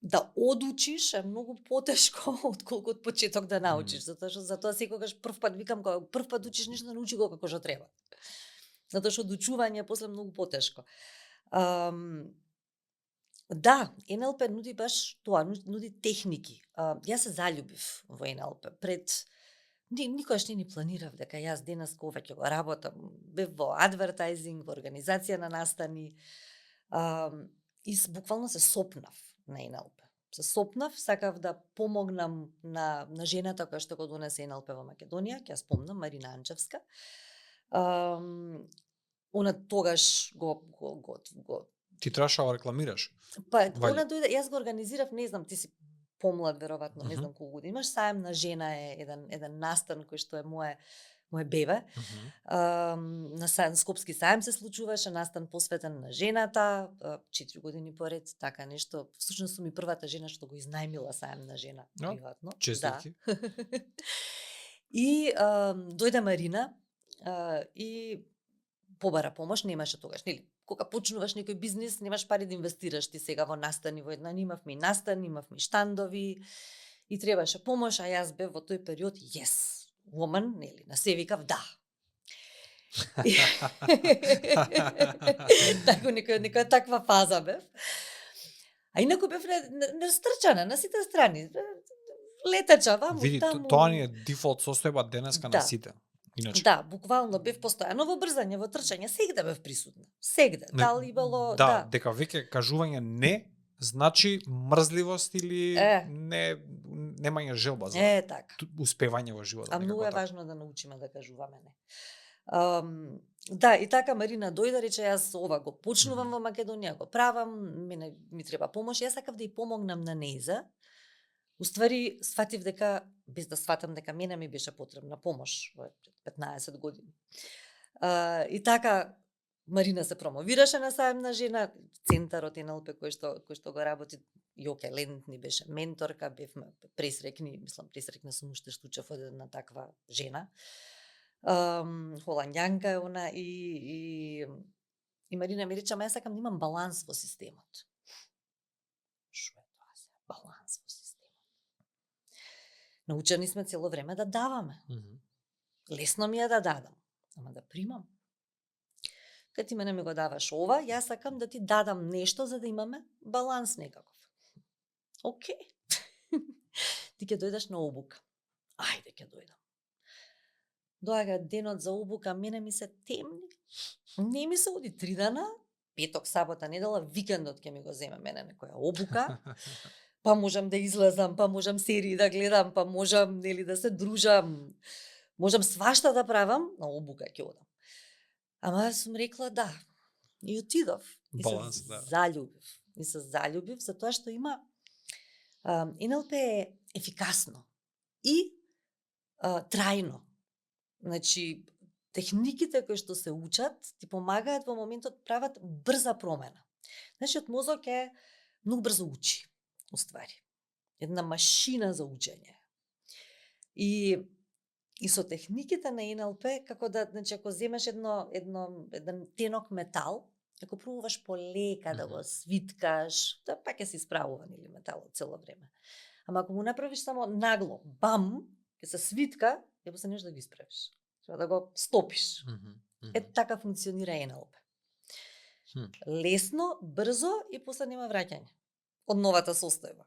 Speaker 2: да одучиш е многу потешко отколку од почеток да научиш, затоа секогаш првпат викам кога првпат учиш нешто, научи го како што треба. Затоа што одучување е после многу потешко. Да, НЛП нуди баш тоа, нуди техники. Јас се заљубив во НЛП. Никогаш не ни планирав дека јас денес ова ќе го работам. Бев во адвертајзинг, во организација на настани. И буквално се сопнав на НЛП. Се сопнав, сакав да помогнам на жената која што го донесе НЛП во Македонија, ќе ја спомнам, Марина Анчевска. Она тогаш го
Speaker 1: Ти требаше да го рекламираш?
Speaker 2: Па, она дојде, јас го организирав, не знам, ти си помлад веројатно, не знам колку години имаш, саем на жена е еден настан кој што е мое бебе. На Скопски саем се случуваше, настан посветен на жената, 4 години поред, така нешто. Всушност сум и првата жена што го изнајмила саем на жена, приватно.
Speaker 1: Честитки.
Speaker 2: Да. И дојде Марина и побара помош, немаше тогаш, нели? Кога почнуваш некој бизнис, немаш пари да инвестираш ти сега во настани, во една имавме и настани, имавме и штандови и требаше помош, а јас бев во тој период yes, woman, нели, на се викав да. Тако некоја таква фаза бев. А инаку бев настрчана на сите страни. Летача ваму,
Speaker 1: Види,
Speaker 2: таму.
Speaker 1: тоа ни е дефолт состојба денеска на сите. Иначе.
Speaker 2: Да, буквално бев постојано во брзање, во трчање, сегде бев присутна. Сегде. Дали било
Speaker 1: дека веќе кажување не значи мрзливост или немање желба за
Speaker 2: така.
Speaker 1: Успевање во животот.
Speaker 2: А многу е важно да научиме да кажуваме не. Да, и така Марина дојде, рече јас ова го почнувам во Македонија, го правам, ми треба помош, јас сакав да ја помогнам на нејза. Уствари, сватив дека, без да сватам дека мене ми беше потребна помош во 15 години. И така, Марина се промовираше на саем на жена, центарот НЛП кој што го работи, Јоке Лент ни беше менторка, бевме пресрекни сум уште што учев од една таква жена. Холандјанка е она и Марина ми рече, јас сакам да имам баланс во системот. Шо е тоа се? Баланс во системот. Научени сме цело време да даваме. Лесно ми е да дадам, ама да примам. Кога ти мене ми го даваш ова, јас сакам да ти дадам нешто за да имаме баланс некаков. Океј. Ти ќе дојдеш на обука. Ајде ќе дојдам. Доаѓа денот за обука, мене ми се темни. Не ми се оди 3 дана, петок, сабота, недела, викендот ќе ми го земе мене некоја обука. Па можам да излезам, па можам серии да гледам, па можам нели да се дружам. Можам свашта да правам, на обука ќе одам. Ама сум рекла да. И отидов. И
Speaker 1: баланс,
Speaker 2: се заљубив. И се заљубив затоа што има НЛП е ефикасно и трајно. Значи, техниките кои што се учат ти помагаат во моментот прават брза промена. Нашиот мозок е многу брзо учи, уствари. Една машина за учење. И со техниките на НЛП, како да, значи, ако земеш еден тенок метал, ако пробуваш полека да го свиткаш, да пак ќе се исправува нели металот цело време. Ама ако му направиш само нагло, бам, ќе се свитка, ќе после нешто да го исправиш. Треба да го стопиш. Така функционира НЛП. Лесно, брзо и после нема враќање од новата состојба.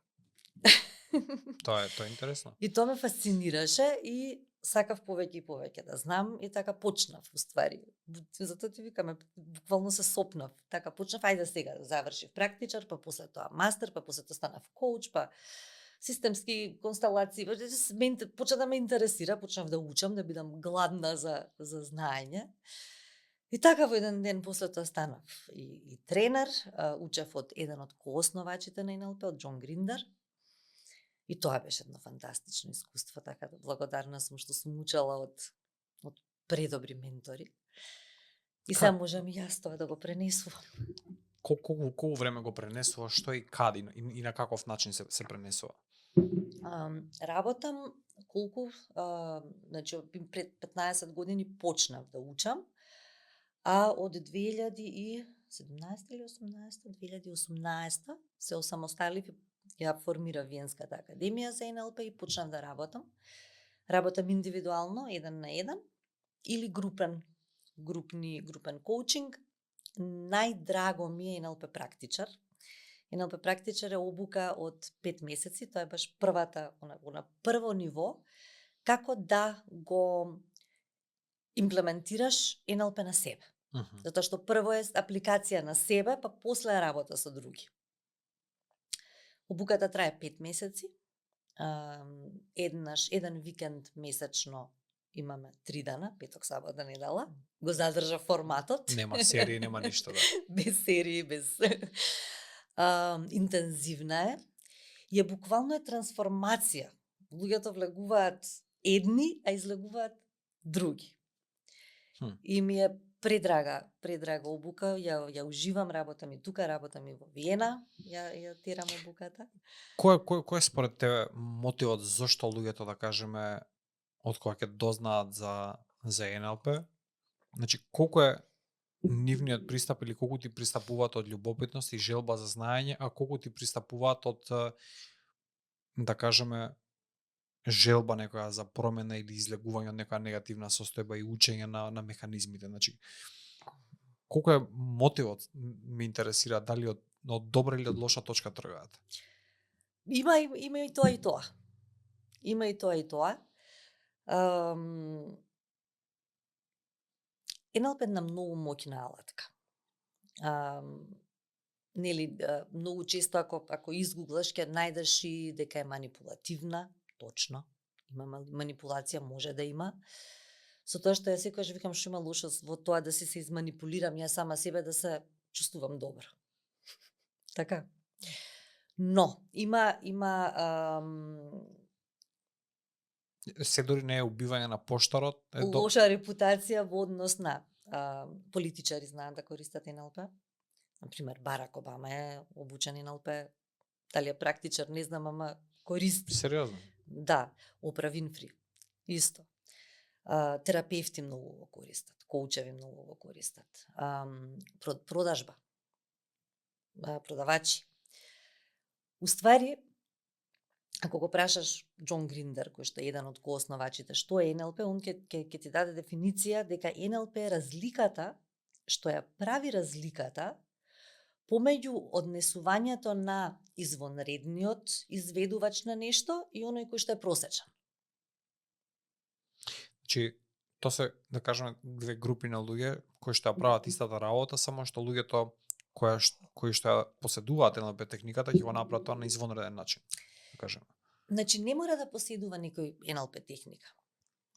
Speaker 1: Тоа е интересно.
Speaker 2: И тоа ме фасцинираше и сакав повеќе и повеќе да знам и така почнав уствари. Затоа ти викаме, буквално се сопнав. Така почнав, ајде сега да завршив практичар, па после тоа мастер, па после тоа станав коуч, па системски констелации. Почна да ме интересира, почнав да учам, да бидам гладна за знаење. И така во еден ден после тоа станав и тренер, учев од еден од коосновачите на НЛП, од Џон Гриндер. И тоа беше едно фантастично искуство, така да благодарна сум што сум учела од предобри ментори. И сега можам и јас тоа да го пренесувам.
Speaker 1: Колку време го пренесува, што и каде и на каков начин се пренесува?
Speaker 2: Работам колку, значи пред 15 години почнав да учам, а од 2017 или 2018 се осамосталив и ја формира Виенската академија за НЛП и почнав да работам. Работам индивидуално, еден на еден, или групен коучинг. Најдраго ми е НЛП практичар. НЛП практичар е обука од 5 месеци, тоа е баш првата, на прво ниво, како да го имплементираш НЛП на себе. Затоа што прво е апликација на себе, па после работа со други. Обуката трае 5 месеци. Еден викенд месечно имаме 3 дана, петок, сабота, недела. Го задржа форматот.
Speaker 1: Нема серии, нема ништо, да.
Speaker 2: Без серии, без... интензивна е. И буквално е трансформација. Луѓето влегуваат едни, а излегуваат други. И ми е предрага обука, ја уживам, работам и тука, работам и во Виена, ја терам обуката.
Speaker 1: Кој е според тебе мотивот зошто луѓето, да кажеме, од кога ќе дознаат за НЛП? Значи, колку е нивниот пристап или колку ти пристапуваат од љубопитност и желба за знаење, а колку ти пристапуваат од, да кажеме, желба некоја за промена или излегување од некоја негативна состојба и учење на механизмите. Значи, колку е мотивот, ме интересира, дали од добра или од лоша точка тргаат?
Speaker 2: Има и тоа и тоа. Има и тоа и тоа. НЛП на многу моќна алатка. Нели, многу често ако изгуглаш ќе најдеш и дека е манипулативна, точно. Има манипулација, може да има. Со тоа што ја секогаш викам што има лошо во тоа да се изманипулирам ја сама себе да се чувствувам добро. Така. Но има
Speaker 1: се дори не е убивање на поштарот.
Speaker 2: Лоша репутација во однос на политичари знаат да користат НЛП. Например, Барак Обама е обучен НЛП, дали е практичар, не знам, ама користи.
Speaker 1: Сериозно?
Speaker 2: Да, Опра Винфри, исто. Терапевти многу го користат, коучеви многу го користат. Продажба, продавачи. Уствари, ако го прашаш Џон Гриндер, кој што е еден од коосновачите, што е НЛП, он ќе ти даде дефиниција дека НЛП е разликата, што ја прави разликата помеѓу однесувањето на извонредниот изведувач на нешто и оној кој што е просечен.
Speaker 1: Значи, тоа се, да кажеме, две групи на луѓе кои што ја прават истата работа, само што луѓето кои што ја поседуваат НЛП техниката ќе го направат тоа на извонреден начин, да кажеме.
Speaker 2: Значи, не мора да поседува некој НЛП техника.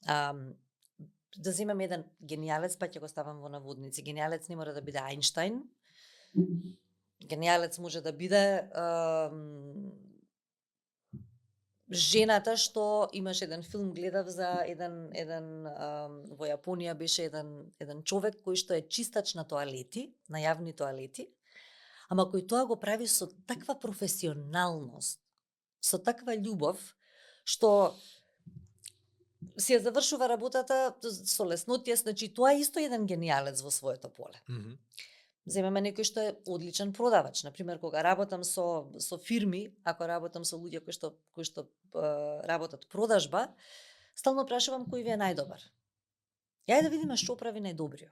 Speaker 2: Да земам еден гениалец, па ќе го ставам во наводници. Гениалец не мора да биде Ајнштајн. Гениалец може да биде жената што имаш еден филм, гледав за еден во Јапонија беше еден човек кој што е чистач на тоалети, на јавни тоалети, ама кој тоа го прави со таква професионалност, со таква љубов, што си ја завршува работата со леснотија, значи тоа е исто еден гениалец во своето поле. Земеме некој што е одличен продавач, например кога работам со фирми, ако работам со луѓе кои што работат продажба, стално прашувам кој ви е најдобар. Ја да видиме што прави најдобриот.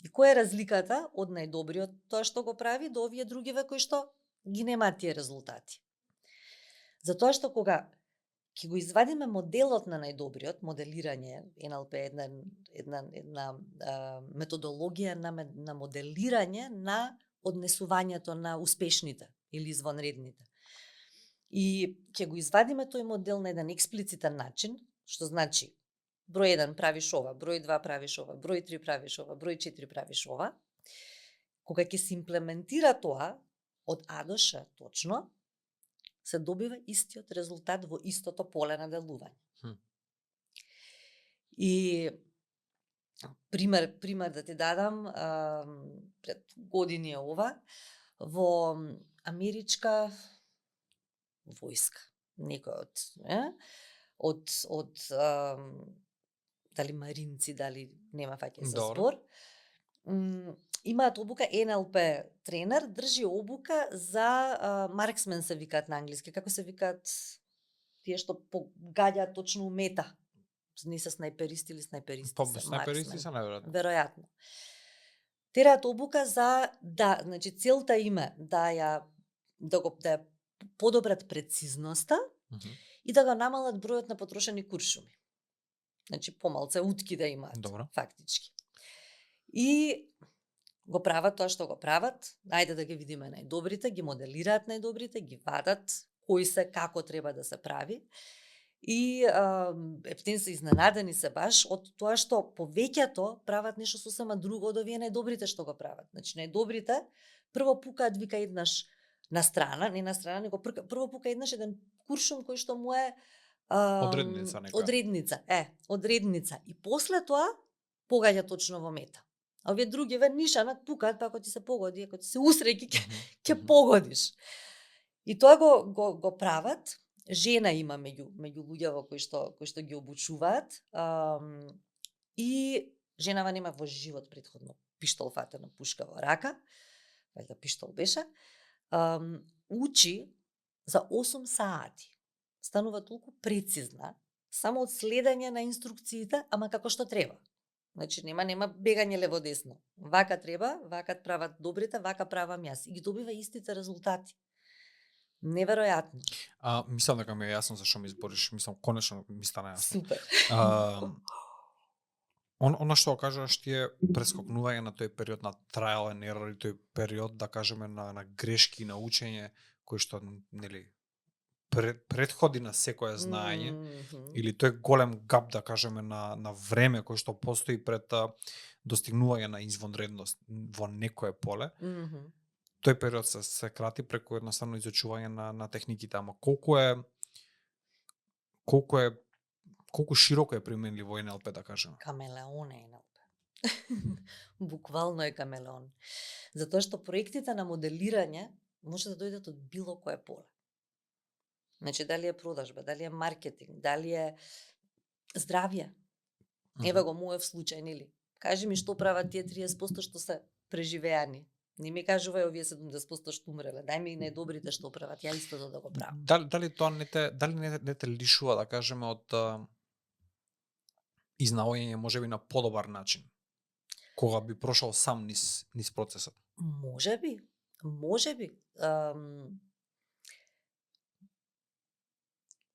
Speaker 2: И која е разликата од најдобриот тоа што го прави до овие другиве кои што ги немаат тие резултати. Затоа што кога ќе го извадиме моделот на најдобриот, моделирање, НЛП е една методологија на моделирање на однесувањето на успешните или извонредните. И ќе го извадиме тој модел на еден експлицитен начин, што значи број 1 правиш ова, број 2 правиш ова, број 3 правиш ова, број 4 правиш ова. Кога ќе се имплементира тоа од А до Ш точно, се добива истиот резултат во истото поле на делување. И пример да ти дадам, пред години е ова, во америчка војска, некој од дали маринци, дали нема фаќај со збор, имаат обука, НЛП тренер држи обука за марксмен се викаат на англиски, како се викаат тие што погаѓаат точно мета. Не се снайперисти или снайперисти се,
Speaker 1: снайперисти се најверојатно.
Speaker 2: Веројатно. Тераат обука за значи целта им е да ја подобрат прецизноста и да го намалат бројот на потрошени куршуми. Значи помалце утки да имаат.
Speaker 1: Добро.
Speaker 2: Фактички. И го прават тоа што го прават, ајде да ги видиме најдобрите, ги моделираат најдобрите, ги вадат кои се, како треба да се прави. И ептен се изненадени се баш од тоа што повеќето прават нешто сосема друго од овие најдобрите што го прават. Значи најдобрите прво пукаат вика еднаш на страна, не на страна, него прво пука еднаш еден куршум кој што му е
Speaker 1: одредница нека.
Speaker 2: Одредница. И после тоа погаѓа точно во мета. А овие другиве нишанат пукаат, па ако ти се погоди, ако ти се усреќи, ќе погодиш. И тоа го прават. Жена има меѓу луѓето кои што ги обучуваат. И женава нема во живот претходно пиштол фатена пушка во рака. Вајда пиштол беше. Учи за 8 сати. Станува толку прецизна, само од следење на инструкциите, ама како што треба. Значи нема бегање лево-десно. Вака треба, вака прават добрите, вака правам јас. И ги добива истите резултати. Неверојатно.
Speaker 1: Мислам дека ми е јасно зашо ми збориш, мислам конечно ми стана јасно.
Speaker 2: Супер.
Speaker 1: Она што кажуваш ти е прескокнување на тој период на trial and error и тој период, да кажеме, на грешки и на учење, кој што, нели, предходи на секое знаење, или тој голем гап, да кажеме, на време кој што постои пред достигнување на извонредност во некое поле. Тој период се крати преку едноставно изучување на техниките, ама колку широко е применливо НЛП, да кажеме?
Speaker 2: Камелеон е НЛП. Буквално е камелеон. Затоа што проектите на моделирање може да дојдат од било кое поле. Значи, дали е продажба, дали е маркетинг, дали е здравје. Еве го мојов случај, нели? Кажи ми што прават тие 30% што се преживеани. Не ми кажувај овие 70% што умреле. Дај ми и најдобрите што прават, ја истото да го правам.
Speaker 1: Дали тоа не те лишува, да кажеме, од изнаоѓање можеби на подобар начин, кога би прошол сам низ процесот?
Speaker 2: Можеби.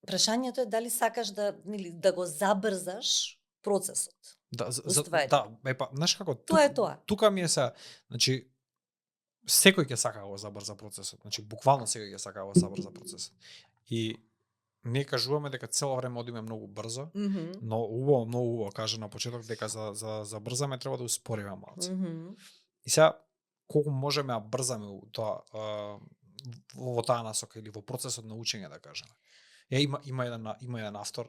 Speaker 2: Прашањето е дали сакаш да го забрзаш процесот.
Speaker 1: Знаеш како?
Speaker 2: Тоа е тоа.
Speaker 1: Тука ми е се, значи, секој ќе сака да го забрза процесот. Значи, буквално секој ќе сака да го забрза процесот. И ние кажуваме дека цело време одиме многу брзо, но многу убаво каже на почеток дека за брзаме треба да успориме малце. И сега, колку можеме да брзаме тоа во таа насока или во процесот на учење, да кажеме. Има еден автор,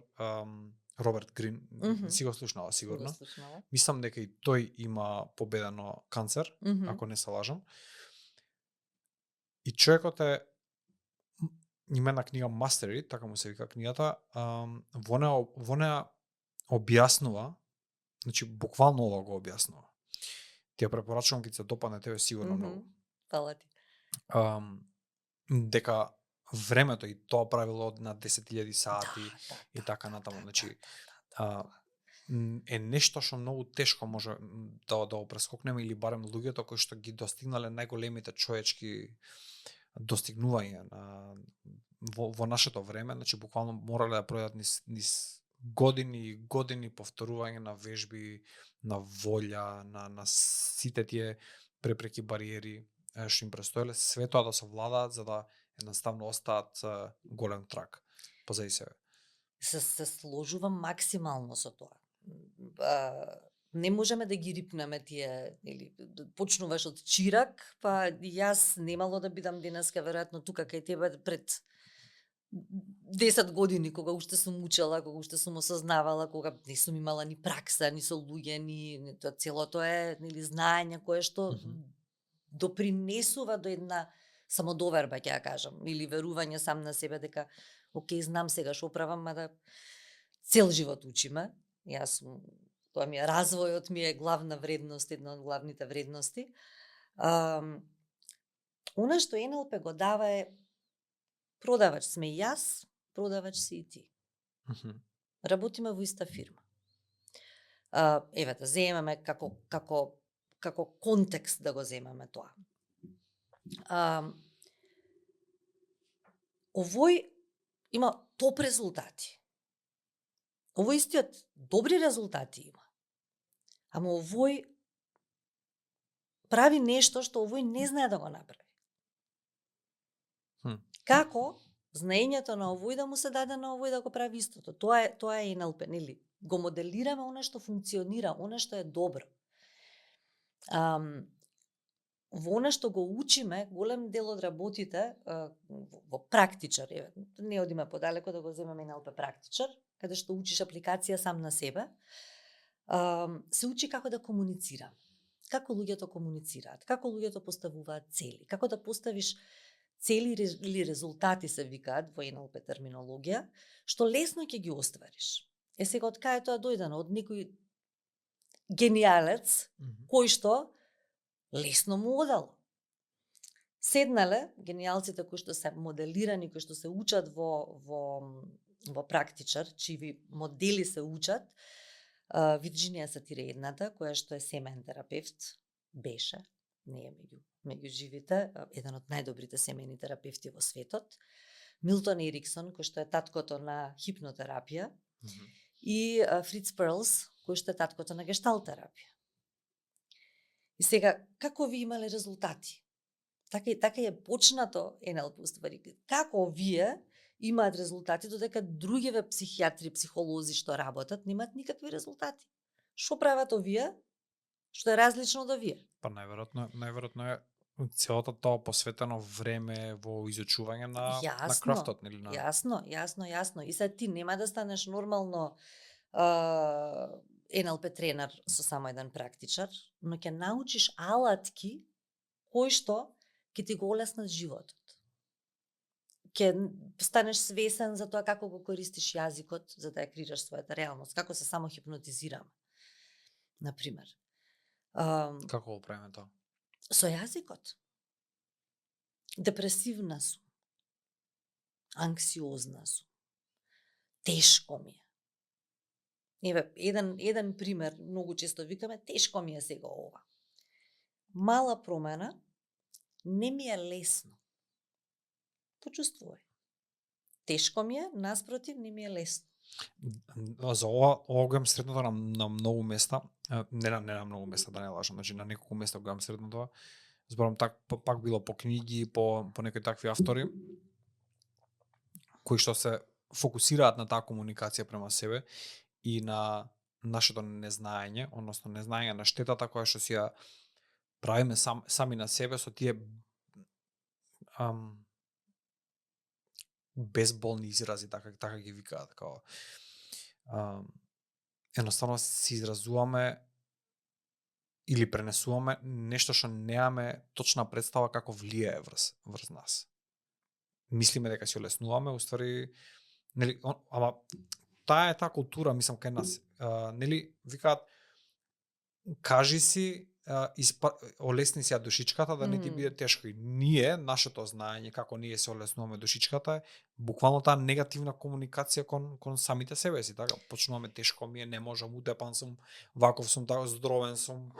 Speaker 1: Роберт Грин, си го слушнала сигурно. Мислам дека и тој има победено канцер, ако не се лажам. И човекот има една книга Mastery, така му се вика книгата, во неа објаснува, значи буквално ова го објаснува. Ти ја препорачувам, ќе се допадне тебе сигурно многу.
Speaker 2: Фала ти.
Speaker 1: Дека времето и тоа правило на 10.000 сати и така натаму, значи е нешто што многу тешко може да го прескокнеме, или барем луѓето кои што ги достигнале најголемите човечки достигнувања во нашето време, значи буквално морале да пројдат низ години и години повторување на вежби, на волја, на сите тие препреки, бариери што им престоеле, све тоа да се владаат за да едноставно остаат голем трак позади себе.
Speaker 2: Се сложувам максимално со тоа. Не можеме да ги рипнеме тие, или почнуваш од чирак, па јас немало да бидам денеска веројатно тука кај тебе пред 10 години, кога уште сум учела, кога уште сум осознавала, кога не сум имала ни пракса, ни со луѓе, ни тоа целото е, нели, знаење кое што допринесува до една самодоверба, ќе ја кажам, или верување сам на себе дека окей, знам сега што правам, мада цел живот учиме. Јас сум, тоа ми е развојот, ми е главна вредност, една од главните вредности. Она што НЛП го дава е продавач сме и јас, продавач си и ти. Работиме во иста фирма. Еве да земеме како контекст да го земеме тоа. Овој има топ резултати. Овој истиот добри резултати има. Ама овој прави нешто што овој не знае да го направи. Како знаењето на овој да му се даде на овој да го прави истото? Тоа е НЛП, нели? Го моделираме она што функционира, она што е добро. Во она што го учиме, голем дел од работите во практичар, не одиме подалеку да го земеме НЛП практичар, каде што учиш апликација сам на себе, се учи како да комуницира. Како луѓето комуницираат, како луѓето поставуваат цели, како да поставиш цели или резултати се викаат во НЛП терминологија, што лесно ќе ги оствариш. Сега од кај тоа дојдено? Од некој гениалец, кој што лесно му одало. Седнале, гениалците кои што се моделирани, кои што се учат во практичар, чиви модели се учат, Вирџинија Сатир е едната, која што е семеен терапевт, беше, не е меѓу живите, еден од најдобрите семејни терапевти во светот. Милтон Ериксон, кој што е таткото на хипнотерапија, и Фриц Перлс, кој што е таткото на гешталт терапија. И сега, како ви имале резултати? Така е почнато НЛП уствари. Како вие имаат резултати, додека другиве психијатри, психолози што работат, немаат никакви резултати? Што прават овие, што е различно од овие?
Speaker 1: Па најверојатно е целото тоа посветено време во изучување на крафтот, нели?
Speaker 2: Јасно. И сега ти нема да станеш нормално НЛП тренер со само еден практичар, но ќе научиш алатки кои што ќе ти го олеснат животот. Ќе станеш свесен за тоа како го користиш јазикот за да ја креираш својата реалност, како се само хипнотизираме. Например.
Speaker 1: Како го правиме тоа?
Speaker 2: Со јазикот. Депресивна сум. Анксиозна сум. Тешко ми е. Еве, еден пример, многу често викаме, тешко ми е сега ова. Мала промена, не ми е лесно. Почувствувај. Тешко ми е, наспротив, не ми е лесно.
Speaker 1: За ова го имам средното на многу места, не на многу места, да не лажам, значи на неколку места го имам средното. Зборам пак било по книги, по некои такви автори, кои што се фокусираат на таа комуникација према себе и на нашето незнаење, односно незнаење на штетата која што си ја правиме сами на себе со тие безболни изрази, така ги викаат, као едноставно се изразуваме или пренесуваме нешто што немаме точна представа како влијае врз нас. Мислиме дека се олеснуваме, уствари, нели, ама таа е таа култура, мислам, кај нас. Нели, викаат, кажи си, олесни си ја душичката, да не ти биде тешко. И ние, нашето знаење, како ние се олеснуваме душичката, е буквално таа негативна комуникација кон самите себе си. Така, почнуваме тешко ми е, не можам, утепан сум, ваков сум, така, здровен сум,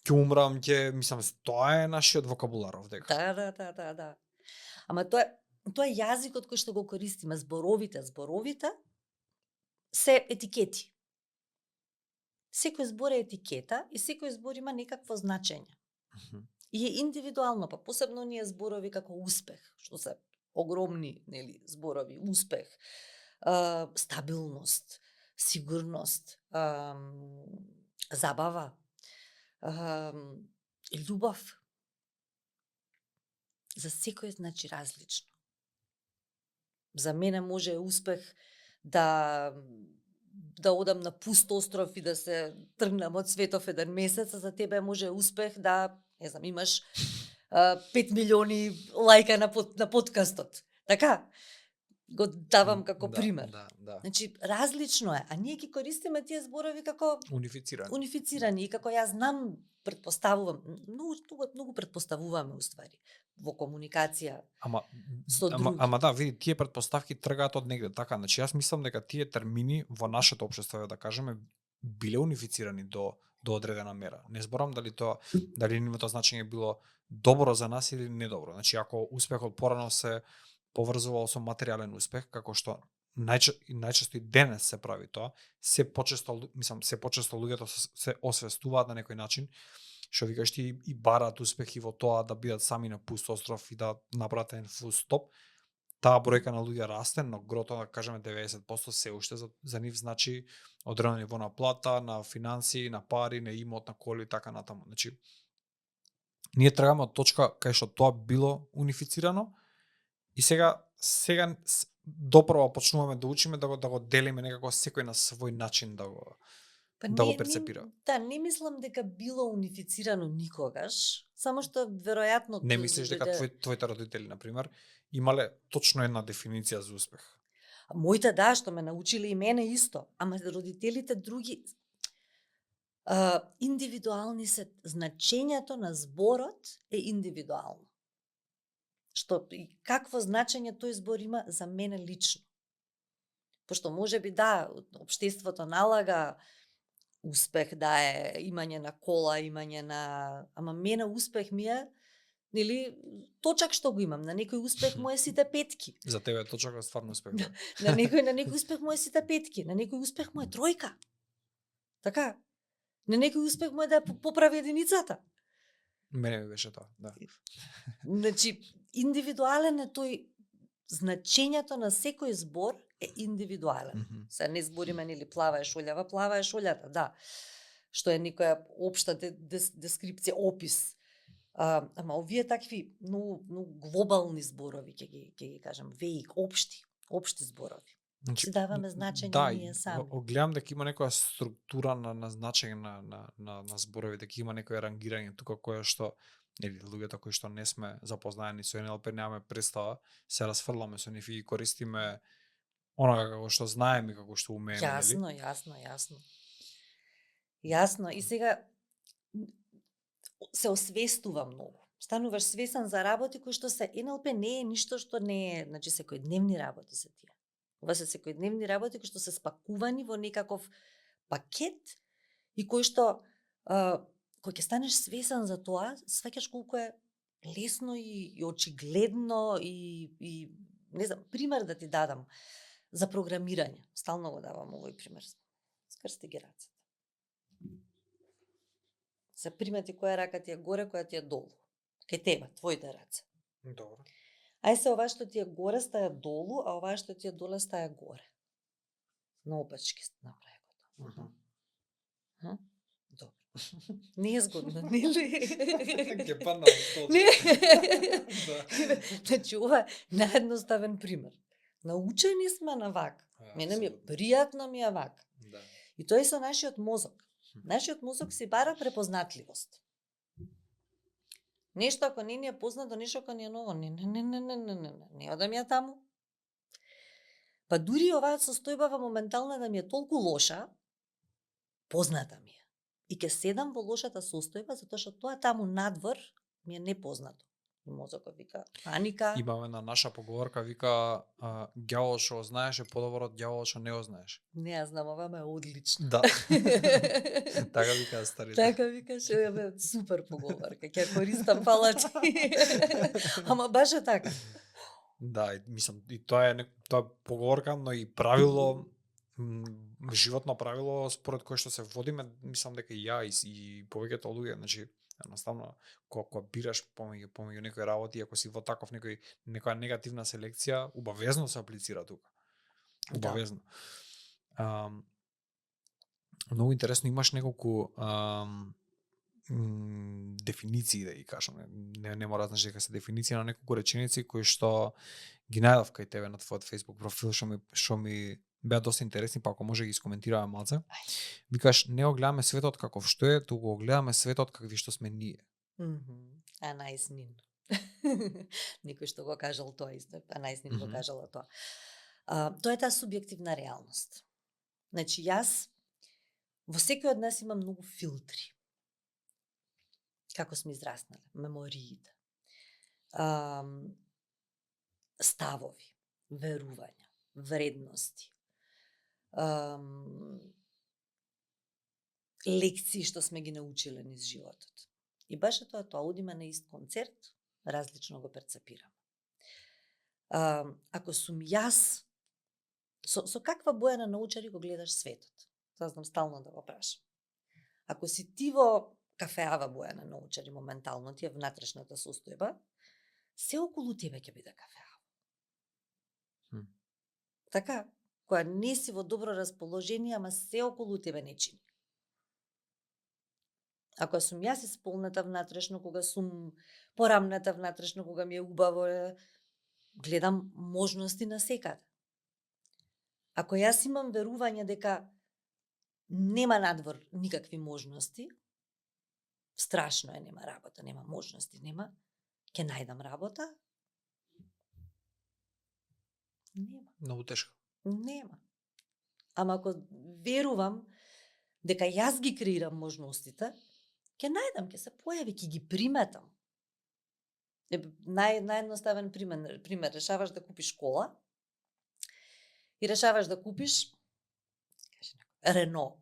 Speaker 1: ќе умрам, мислам, тоа е нашиот вокабулар овдека.
Speaker 2: Да. Ама тоа е, тоа е јазикот кој што го користиме, зборовите се етикети. Секој збор е етикета и секој збор има некакво значење. И е индивидуално, па посебно оние зборови како успех, што се огромни, нели, зборови, успех, стабилност, сигурност, забава, љубов. За секој значи различно. За мене може успех да одам на пуст остров и да се тргнам од светов еден месец, а за тебе може успех да, не знам, имаш 5 милиони лајка на подкастот. Така? Го давам како пример.
Speaker 1: Да.
Speaker 2: Значи, различно е, а ние ги користиме тие зборови како унифицирани и како јас знам, претпоставувам, многу претпоставуваме уствари во комуникација со други.
Speaker 1: Ама да, види, тие претпоставки тргаат од негде, така, значи јас мислам дека тие термини во нашето општество, да кажеме, биле унифицирани до одредена мера. Не зборам дали нивното значење било добро за нас или недобро. Значи, ако успехот порано се поврзувал со материјален успех, како што најчесто и денес се прави тоа, се почесто луѓето се освестуваат на некој начин, што викаш ти, и бараат успех и во тоа да бидат сами на пуст остров и да направат еден фул стоп. Таа бројка на луѓе расте, но грото, да кажеме 90% се уште за нив значи одредено ниво на плата, на финансии, на пари, на имот, на коли и така натаму. Значи, ние тргаме од точка кај што тоа било унифицирано и сега допрво почнуваме да учиме да го делиме некако секој на свој начин да го перцепира.
Speaker 2: Не мислам дека било унифицирано никогаш, само што веројатно
Speaker 1: не мислиш дека твоите родители, на пример, имале точно една дефиниција за успех?
Speaker 2: Моите да, што ме научиле и мене исто, ама родителите други индивидуални се, значењето на зборот е индивидуално. Што и какво значење тој збор има за мене лично. Пошто можеби да, општеството налага успех да е имање на кола, имање на... Ама мене успех ми е, нели, точак што го имам. На некој успех му е сите петки.
Speaker 1: За тебе точак е стварно успех.
Speaker 2: На некој успех му е сите петки, на некој успех му е тројка. Така? На некој успех му е да поправи единицата.
Speaker 1: Мене ми беше тоа, да.
Speaker 2: Значи, индивидуален е тој, значењето на секој збор е индивидуален. Се не збориме нели плава е шолјата, да. Што е некоја општа дескрипција, опис. Ама овие такви многу глобални зборови, ќе ги кажам, веик, општи зборови. Си даваме значење ние сами.
Speaker 1: Да, гледам дека има некоја структура на значење на зборови, дека има некој рангирање тука кое што нели луѓето кои што не сме запознаени со НЛП немаме представа, се расфрламе со нив и користиме онага како што знаеме, како што умееме, нели?
Speaker 2: Јасно. И сега се освестува многу. Стануваш свесен за работи кои што се НЛП не е ништо што не е, значи секојдневни работи се тие. Ова се секојдневни работи кои што се спакувани во некаков пакет и кои што кога ќе станеш свесен за тоа, сваќаш колку е лесно и очигледно и не знам, пример да ти дадам за програмирање. Стално го давам овој пример. Скрсти ги рацете. Се примети која рака ти е горе, која ти е долу. Кај тебе, твоите раце.
Speaker 1: Добро.
Speaker 2: Ај се ова што ти е горе стаја долу, а ова што ти е доле стаја горе. Наопачки направи го тоа. Добро. Не е згодно, нели?
Speaker 1: Ке падна во столче.
Speaker 2: Значи, ова е наедноставен пример. Научени сме на вак. Мене ми е пријатно ми е вак.
Speaker 1: Да.
Speaker 2: И тоа е со нашиот мозок. Нашиот мозок си бара препознатливост. Нешто ако не ни е познато, нешто ако ни е ново, не одам ја таму. Па дури оваа состојба моментална да ми е толку лоша, позната ми е. И ќе седам во лошата состојба, затоа што тоа таму надвор ми е непознато. И мозокот вика, паника.
Speaker 1: Имаме на наша поговорка, вика, ѓавол што знаеш е подобро од ѓавол што не го знаеш.
Speaker 2: Не, ја знам, ова ме е одлично.
Speaker 1: Да. Така вика старите.
Speaker 2: Така викаш, е супер поговорка, ќе користам, фала ти. Ама баш е така.
Speaker 1: Да, и мислам, и тоа е поговорка, но и правило, животно правило според кое што се водиме, мислам дека и ја и повеќето луѓе, значи едноставно кога бираш помеѓу некои работи, ако си во таков некоја негативна селекција, убавезно се аплицира тука. Убавезно. Многу интересно, имаш неколку дефиниции, да ги кажам. Не мора да знаеш дека се дефиниции, на неколку реченици кои што ги најдов кај тебе на твојот Facebook профил, што ми беа доста интересни, па ако може ги искоментираме малце. Викаш, не го гледаме светот каков што е, туку го гледаме светот какви што сме ние.
Speaker 2: Анаис Нин. Никој што го кажал тоа исто, Анаис Нин го кажала тоа. Тоа е таа субјективна реалност. Значи, јас во секој од нас има многу филтри. Како сме израснале, мемориите, ставови, верувања, вредности, лекции што сме ги научиле низ животот. И баш тоа, одиме на ист концерт, различно го перцепираме. Ако сум јас, со каква боја на научари го гледаш светот? Тоа знам стално да го прашам. Ако си ти во кафеава боја на научари моментално, ти е внатрешната состојба, се околу тебе ќе биде кафеава. Така, која не си во добро расположение, ама се околу тебе не чини. Ако сум јас исполнета внатрешно, кога сум порамната внатрешно, кога ми е убаво, гледам можности на секаде. Ако јас имам верување дека нема надвор никакви можности, страшно е, нема работа, нема можности, нема, ќе најдам работа? Нема.
Speaker 1: Многу тешко.
Speaker 2: Нема. Ама ако верувам дека јас ги креирам можностите, ќе најдам, ќе се појави, ќе ги приметам. Наједноставен пример, решаваш да купиш кола и решаваш да купиш Рено.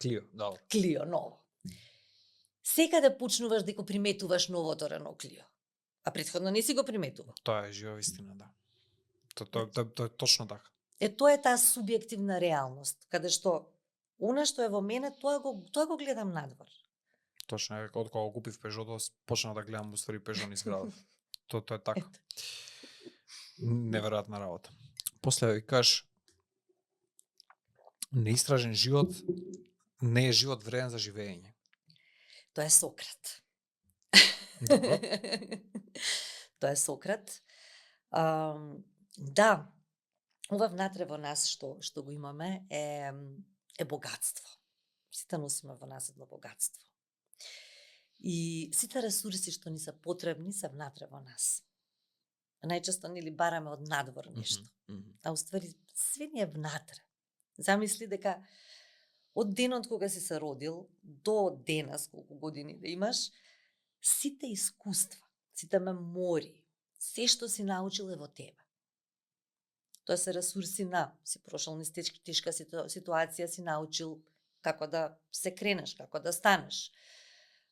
Speaker 1: Клио, да.
Speaker 2: Клио, ново. Секаде почнуваш дека приметуваш новото Рено Клио. А претходно не си го приметувал.
Speaker 1: Тоа е жива вистина, да. Тоа е точно така.
Speaker 2: Тоа е таа субјективна реалност, каде што она што е во мене, тоа го гледам надвор.
Speaker 1: Точно е, од кога купив Пежото, почнав да гледам уствари Пежо низ градот. Тоа е така. Неверојатна работа. После викаш, неистражен живот не е живот вреден за живење.
Speaker 2: Тоа е Сократ.
Speaker 1: Добро.
Speaker 2: Тоа е Сократ. Да, ова внатре во нас што го имаме е богатство. Сите носиме во нас едно богатство. И сите ресурси што ни се потребни се внатре во нас. Најчесто нели бараме од надвор нешто. А уствари све ни е внатре. Замисли дека од денот кога си се родил до денес, колку години да имаш, сите искуства, сите мемории, се што си научил е во тебе. Тоа се ресурси на си прошол низ тешка ситуација, си научил како да се кренеш, како да станеш,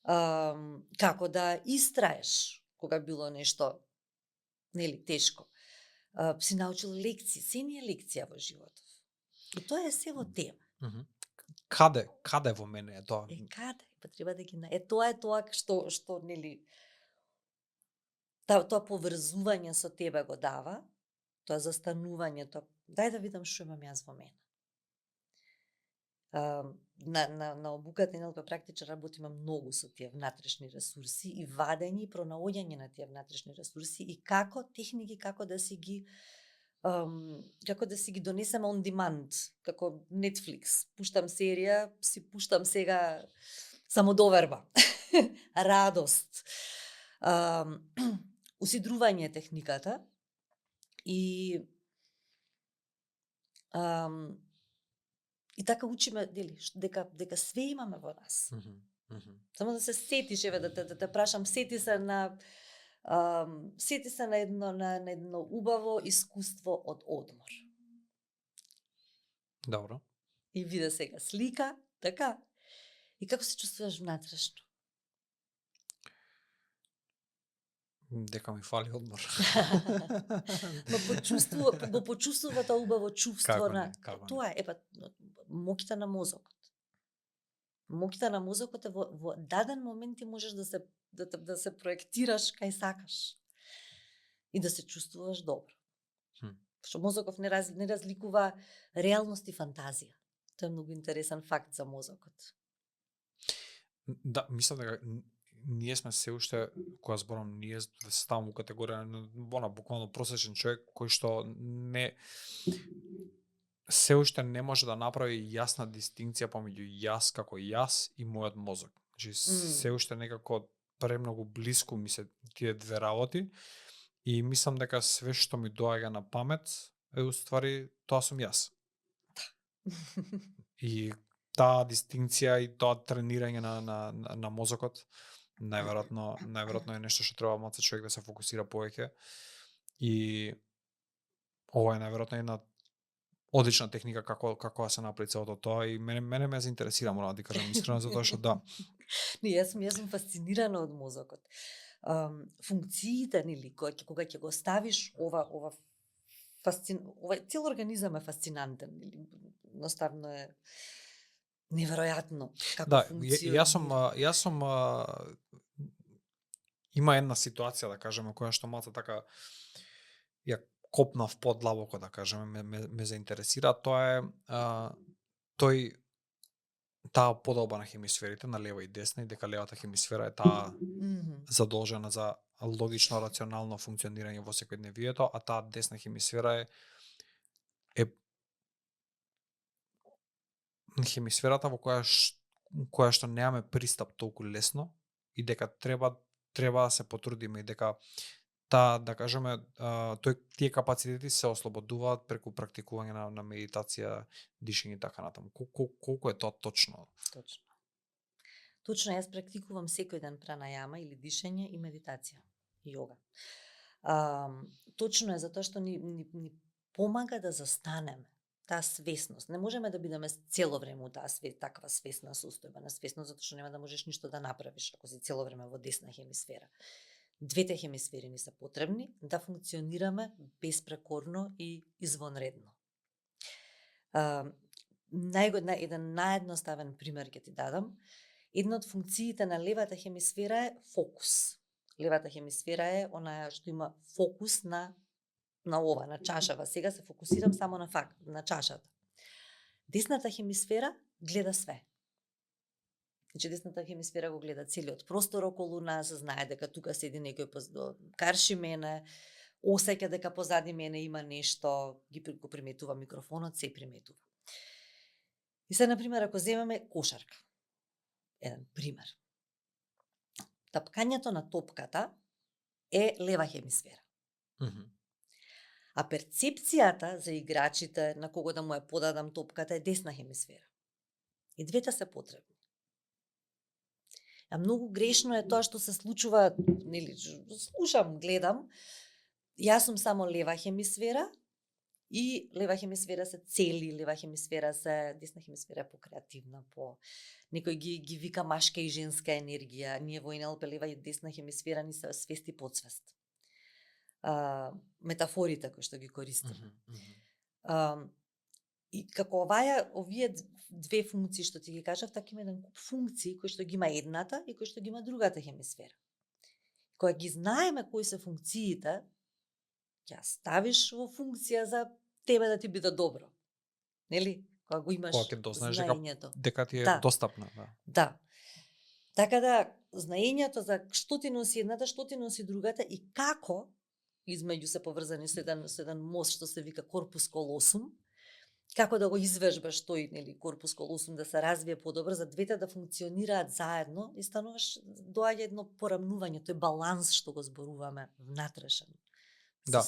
Speaker 2: како да истраеш кога било нешто нели тешко. Си научил лекции, се ни е лекција во животот. И тоа е се во тебе.
Speaker 1: Каде во мене е тоа?
Speaker 2: Каде? Па треба да ги тоа е тоа што нели тоа поврзување со тебе го дава, тоа застанување, дај да видам што имам јас во мене. На обуката НЛП практичар работиме многу со тие внатрешни ресурси и вадење и пронаоѓање на тие внатрешни ресурси и како техники како да си ги донесеме on demand, како Netflix. Пуштам серија, си пуштам сега самодоверба, радост, усидрување техниката и така учиме дека све имаме во нас. Само да се сетиш, да те прашам, сети се на едно убаво искуство од одмор.
Speaker 1: Добро.
Speaker 2: И виде сега слика, така. И како се чувствуваш внатрешно?
Speaker 1: Дека ми фали одмор.
Speaker 2: Го почувствува тоа убаво чувство
Speaker 1: Како
Speaker 2: на
Speaker 1: не, како не.
Speaker 2: тоа моќта на мозокот. Моќта на мозокот е во даден момент ти можеш да се проектираш кај сакаш и да се чувствуваш добро. Што мозокот не разликува реалност и фантазија. Тоа е многу интересен факт за мозокот.
Speaker 1: Да, мислам дека ние сме се уште, кога зборам ние, да се ставам во категорија на буквално просечен човек кој што не се уште не може да направи јасна дистинкција помеѓу јас како јас и мојот мозок. Значи се уште некако премногу блиску ми се тие две работи и мислам дека све што ми доаѓа на памет е уствари тоа сум јас. И таа дистинкција и тоа тренирање на мозокот најверојатно е нешто што треба малку човек да се фокусира повеќе. И ова е најверојатно една одлична техника како да се направи целото тоа и мене ме заинтересира, морам да ти кажам искрено, затоа што да.
Speaker 2: Не, јас сум фасцинирана од мозокот. Функциите, нели, кога ќе го ставиш ова цел организам е фасцинантен, нели, едноставно е неверојатно како функционира.
Speaker 1: Јас сум има една ситуација, да кажеме, која што малку така ја копнав подлабоко, да кажеме, ме заинтересира, тоа е таа подоба на хемисферите на лева и десна и дека левата хемисфера е таа задолжена за логично рационално функционирање во секојдневието, а таа десна хемисфера е хемисферата во која што немаме пристап толку лесно и дека треба да се потрудиме и дека да кажеме, тие капацитети се ослободуваат преку практикување на медитација, дишење и така натаму. Колку е тоа точно?
Speaker 2: Точно, јас практикувам секој ден пранајама или дишење и медитација, јога. Точно е затоа што ни помага да застанеме, таа свесност. Не можеме да бидеме цело време у таа таква свесна состојба на свесност, затоа што нема да можеш ништо да направиш ако си цело време во десна хемисфера. Двете хемисфери ни се потребни да функционираме беспрекорно и извонредно. Еден наједноставен пример ќе ти дадам. Една од функциите на левата хемисфера е фокус. Левата хемисфера е онаја што има фокус на чашава. Сега се фокусирам само на чашата. Десната хемисфера гледа све. Значи, десната хемисфера го гледа целиот простор околу нас, знае дека тука седи некој карши мене, осеќа дека позади мене има нешто, го приметува микрофонот, се приметува. И се, например, ако земеме кошарка, еден пример. Тапкањето на топката е лева хемисфера. А перцепцијата за играчите, на кого да му ја подадам топката, е десна хемисфера. И двете се потребни. А многу грешно е тоа што се случува, нели, слушам, гледам, јас сум само лева хемисфера и лева хемисфера се цели, десна хемисфера е покреативна, некој ги вика машка и женска енергија, ние во НЛП лева и десна хемисфера ни се свест и подсвест. Метафорите кои што ги користиме. И како овие две функции што ти ги кажав, така има еден куп функции кои што ги има едната и кои што ги има другата хемисфера. Кога ги знаеме кои се функциите, ќе ставиш во функција за тебе да ти биде добро. Нели? Кога го имаш знаењето.
Speaker 1: Дека ти е достапна.
Speaker 2: Да. Така да, знаењето за што ти носи едната, што ти носи другата и како измеѓу се поврзани со еден мост што се вика корпус колосум, како да го извежбаш тој, нели, корпус колосум да се развие подобро, за двете да функционираат заедно и стануваш, доаѓа едно порамнување, тој баланс што го зборуваме внатрешен.
Speaker 1: Да,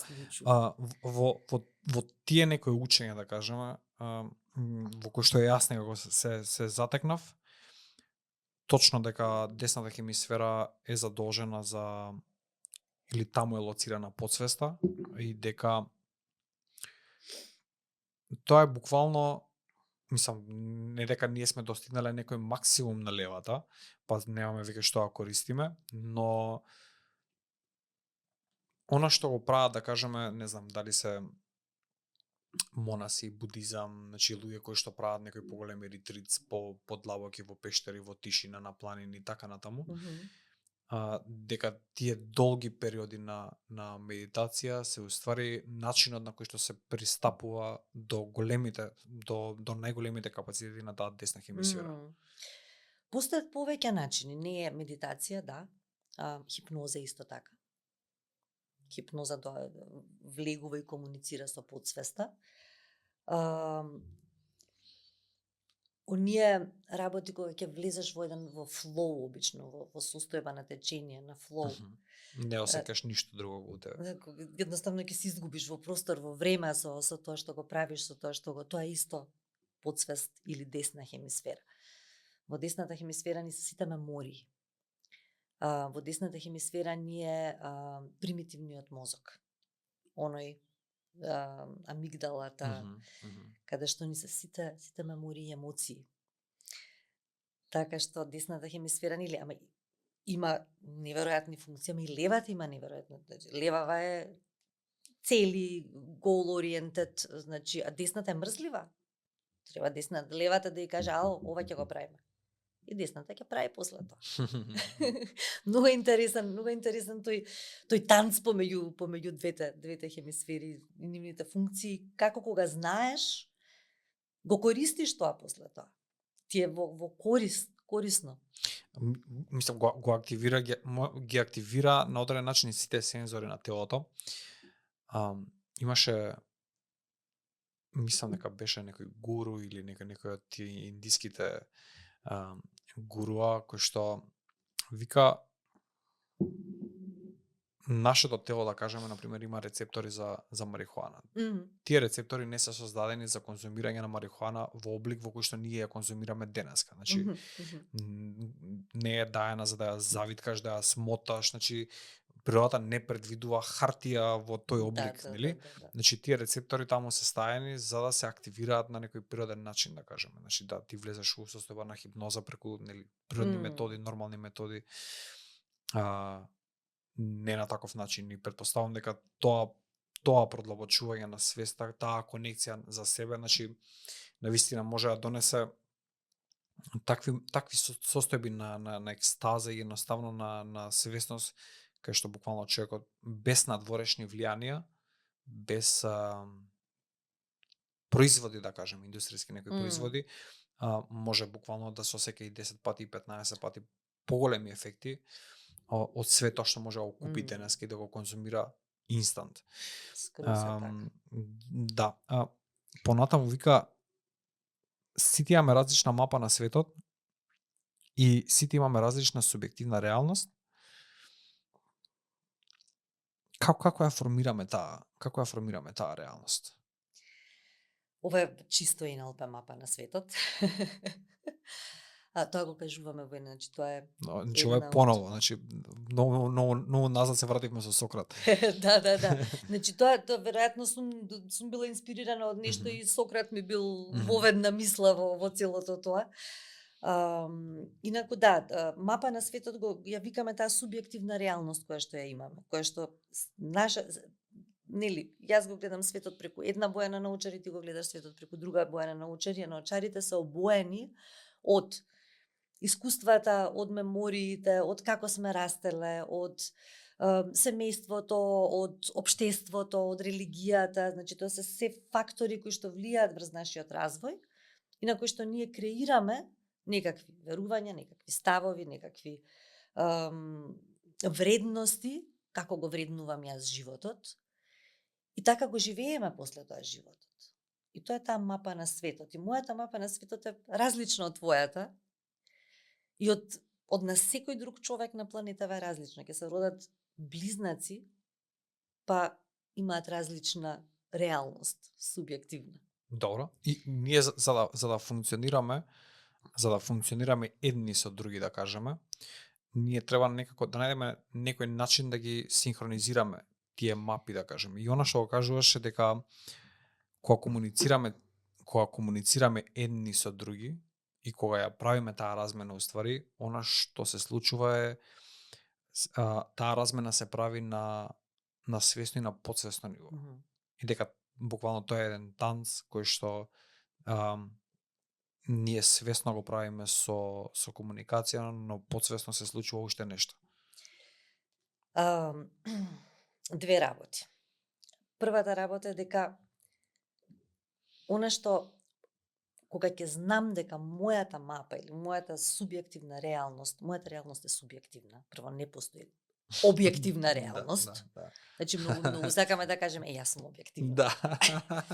Speaker 1: во тие некои учења, да кажеме, во кои што јас некако се затекнав, точно дека десната хемисфера е задолжена за, или таму е лоцирана подсвеста, и дека тоа е буквално, мислам, не дека ние сме достигнале некој максимум на левата, па немаме веќе што да користиме, но Она што го прават, да кажеме, не знам дали се монаси, будизам, значи луѓе кои што прават некои поголеми ретритс по подлабоки во пештери, во тишина, на планини и така натаму. Дека тие долги периоди на медитација се уствари начинот на кој што се пристапува до големите, до најголемите капацитети на таа десна хемисфера.
Speaker 2: Постојат повеќе начини, не е медитација, да, хипноза исто така. Хипноза влегува и комуницира со подсвеста. Оние работи кога ќе влезеш во флоу обично, во состојба на течение, на флоу.
Speaker 1: Не осеќаш ништо друго во тебе.
Speaker 2: Едноставно ќе се изгубиш во простор, во време со тоа што го правиш, со тоа што тоа е исто подсвест или десна хемисфера. Во десната хемисфера ни се сите мемории. Во десната хемисфера ни е примитивниот мозок. Оној амигдалата, каде што ни се сите мемории и емоции. Така што десната хемисфера нели има неверојатни функции, ама и левата има неверојатно. Левава е цели, goal oriented, значи, а десната е мрзлива. Треба левата да ја каже, ова ќе го правиме. И десната ќе прави после тоа. Многу интересен тој танц помеѓу двете хемисфери и нивните функции, како кога знаеш, го користиш тоа после тоа. Ти е во корисно.
Speaker 1: Мислам, го активира, ги активира на одреден начин сите сензори на телото. Имаше, мислам дека беше некој гуру или некој од тие индиските гуруа кој што вика нашето тело, да кажеме, например, има рецептори за марихуана. Тие рецептори не се создадени за конзумирање на марихуана во облик во кој што ние ја конзумираме денеска. Значи, не е даена за да ја завиткаш, да ја смоташ, значи природата не предвидува хартија во тој облик, нели? Значи тие рецептори таму се стаени за да се активираат на некој природен начин, да кажеме. Значи да ти влезеш во состојба на хипноза преку, нели, природни методи, нормални методи. Не на таков начин, и претпоставам дека тоа продлабочување на свеста, таа конекција за себе, значи навистина може да донесе такви состојби на екстаза и едноставно на свесност, кај што буквално човекот без надворешни влијанија, без производи, да кажем, индустријски некои производи, може буквално да се осеќа и 10 пати и 15 пати поголеми ефекти од све тоа што може да го купи денеска и да го конзумира инстант. Да. Понатаму вика, сите имаме различна мапа на светот и сите имаме различна субјективна реалност. Како ја формираме таа реалност?
Speaker 2: Ова е чисто НЛП мапа на светот. Тоа го кажуваме во една, значи тоа е.
Speaker 1: Значи ова е поново, значи многу назад се вративме со Сократ.
Speaker 2: Да. Значи тоа веројатно сум била инспирирана од нешто и Сократ ми бил воведна мисла во целото тоа. Инаку да, мапа на светот ја викаме таа субјективна реалност која што ја имаме, која што наша, нели, јас го гледам светот преку една боја на научари, ти го гледаш светот преку друга боја на научари, а научарите се обоени од искуствата, од мемориите, од како сме растеле, од семејството, од општеството, од религијата, значи тоа се се фактори кои што влијаат врз нашиот развој и на кои што ние креираме некакви верувања, некакви ставови, некакви вредности, како го вреднувам јас животот, и така го живееме после тоа животот. И тоа е таа мапа на светот. И мојата мапа на светот е различна од твојата, и од на секој друг човек на планетава е различна. Ќе се родат близнаци, па имаат различна реалност, субјективна.
Speaker 1: Добро. И ние за да функционираме едни со други, да кажеме, ние треба некако да најдеме некој начин да ги синхронизираме тие мапи, да кажеме. И она што го кажуваше дека кога комуницираме едни со други и кога ја правиме таа размена, уствари, она што се случува е таа размена се прави на на свесно и на подсвесно ниво.
Speaker 2: Мгм.
Speaker 1: И дека буквално тоа е еден танц кој што ние свесно го правиме со комуникација, но подсвесно се случува уште нешто.
Speaker 2: Две работи. Првата работа е дека она што кога ќе знам дека мојата мапа или мојата субјективна реалност е субјективна. Прво не постои објективна реалност.
Speaker 1: Да.
Speaker 2: Значи многу сакаме да кажеме јас сум објективна.
Speaker 1: Да.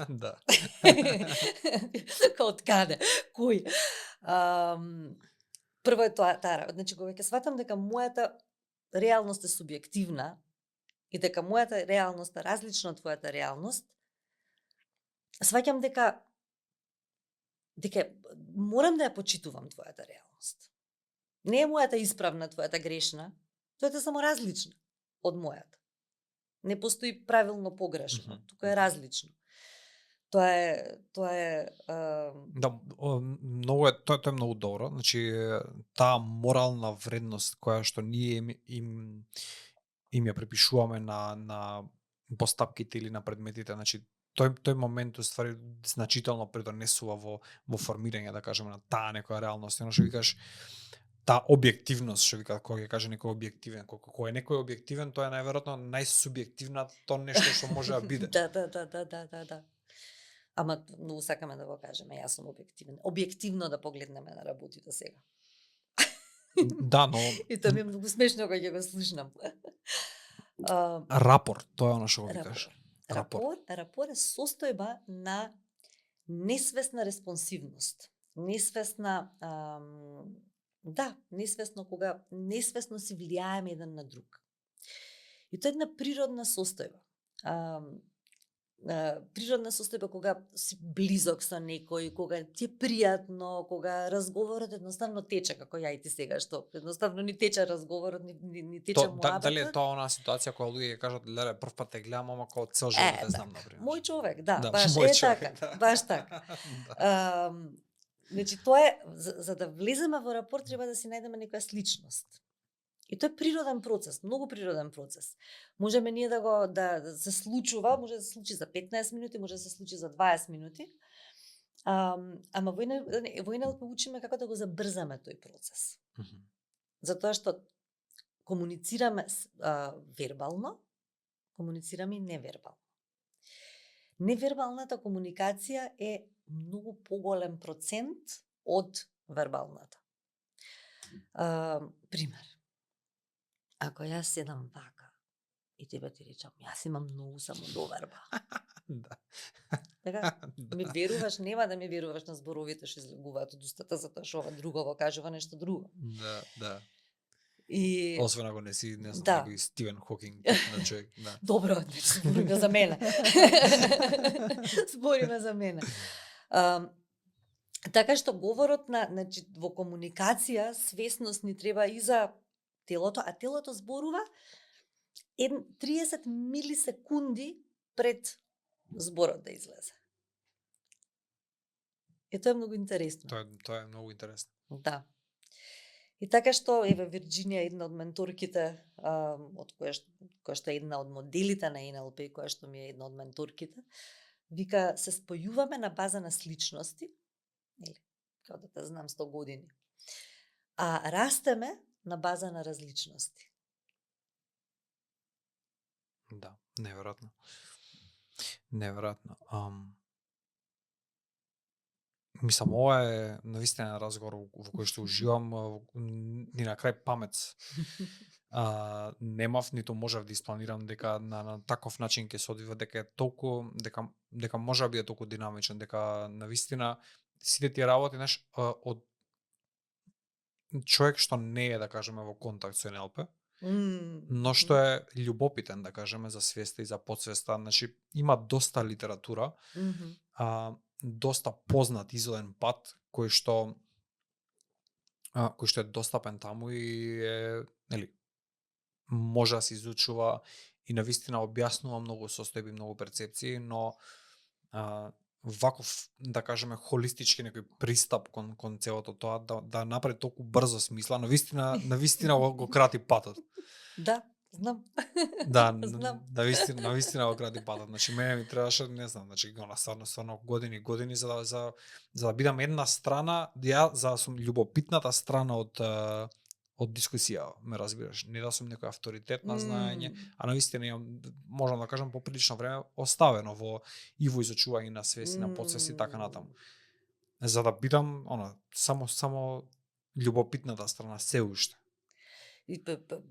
Speaker 1: Да.
Speaker 2: Од каде? Кој? Прво е таа работа. Значи кога ќе сватам дека мојата реалност е субјективна и дека мојата реалност е различна од твојата реалност, сваќам дека морам да ја почитувам твојата реалност. Не е мојата исправна, твојата грешна, твојата е само различна од мојата. Не постои правилно погрешно, тука е различно. Тоа е
Speaker 1: Да, многу е тоа е многу добро. Значи таа морална вредност која што ние им ја припишуваме на постапките или на предметите, значи тој момент уствари значително придонесува во формирање, да кажеме, на таа некоја реалност. Оно што викаш, таа објективност, што вика, кога ќе каже некој објективен, кога е некој објективен, тоа е најверојатно најсубјективното нешто што може да биде.
Speaker 2: Да. Ама многу сакаме да го кажеме, јас сум објективен. Објективно да погледнеме на работите сега.
Speaker 1: Да, но
Speaker 2: И тоа ми е многу смешно кога ќе го слушнам.
Speaker 1: рапорт, тоа е оно што го викаш.
Speaker 2: Рапор е состојба на несвесна респонсивност. Несвесна кога несвесно си влијаеме еден на друг. И тоа е една природна состојба. Природна состојба кога си близок со некој, кога ти е пријатно, кога разговорот едноставно тече, како ја и ти сега, што едноставно ни тече разговорот, ни тече муабетот.
Speaker 1: Дали е тоа онаа ситуација која луѓе кажат, леле, прв пат те гледам, ама кога цел живот те знам, например.
Speaker 2: Мој човек, да,
Speaker 1: Да,
Speaker 2: баш
Speaker 1: мој
Speaker 2: е
Speaker 1: човек,
Speaker 2: така,
Speaker 1: да.
Speaker 2: баш така. Значи тоа е за да влеземе во рапорт треба да си најдеме некоја сличност. И тоа е природен процес, многу природен процес. Можеме ние да се случува, може да се случи за 15 минути, може да се случи за 20 минути. Ама во НЛП учиме како да го забрзаме тој процес. Затоа што комуницираме вербално, комуницираме и невербално. Невербалната комуникација е многу поголем процент од вербалната. Пример. Ако јас седам вака и тебе ти речам, јас имам многу самодоверба.
Speaker 1: Да.
Speaker 2: Така, ми веруваш, нема да ми веруваш на зборовите што излегуваат од устата, затоа што ова друго кажува нешто друго.
Speaker 1: Да.
Speaker 2: И
Speaker 1: освен ако не си, не знам,
Speaker 2: да.
Speaker 1: некој Стивен Хокинг тип на човек, да.
Speaker 2: Добро, збориме за мене. Збориме за мене. Така што говорот значи во комуникација свесност ни треба и за телото, а телото зборува 30 милисекунди пред зборот да излезе. И тоа е многу интересно.
Speaker 1: Тоа е многу интересно.
Speaker 2: Да. И така што, еве, Вирџинија, една од менторките, од која што е една од моделите на НЛП, која што ми е една од менторките, вика, се спојуваме на база на сличности, или, како да те знам 100 години, а растеме на база на различности.
Speaker 1: Да, неверојатно. Неверојатно. Мислам, ова е навистина разговор во кој што уживам, ни на крај памет. Немав, ниту можев да испланирам дека на таков начин ќе се одвива, дека е толку, дека може да биде толку динамичен, дека навистина сите тие работи, знаеш, од човек што не е, да кажеме, во контакт со НЛП, но што е љубопитен, да кажеме, за свеста и за подсвеста, значи има доста литература, доста познат изоден пат кој што е достапен таму и е, нели, може да се изучува и навистина објаснува многу состојби, многу перцепции, но ваков, да кажеме, холистички некој пристап кон целото тоа да направи толку брзо смисла, навистина го крати патот.
Speaker 2: Да, Знам.
Speaker 1: Да,
Speaker 2: Знам.
Speaker 1: навистина го гради патот. Значи мене ми требаше, не знам, значи го стварно години за да бидам една страна, за да сум љубопитната страна од дискусија, ме разбираш. Не да сум некој авторитет на знаење, а навистина имам, можам да кажам, поприлично време оставено и во изучување на свест, на подсвест и така натаму. За да бидам само љубопитната страна се уште.
Speaker 2: И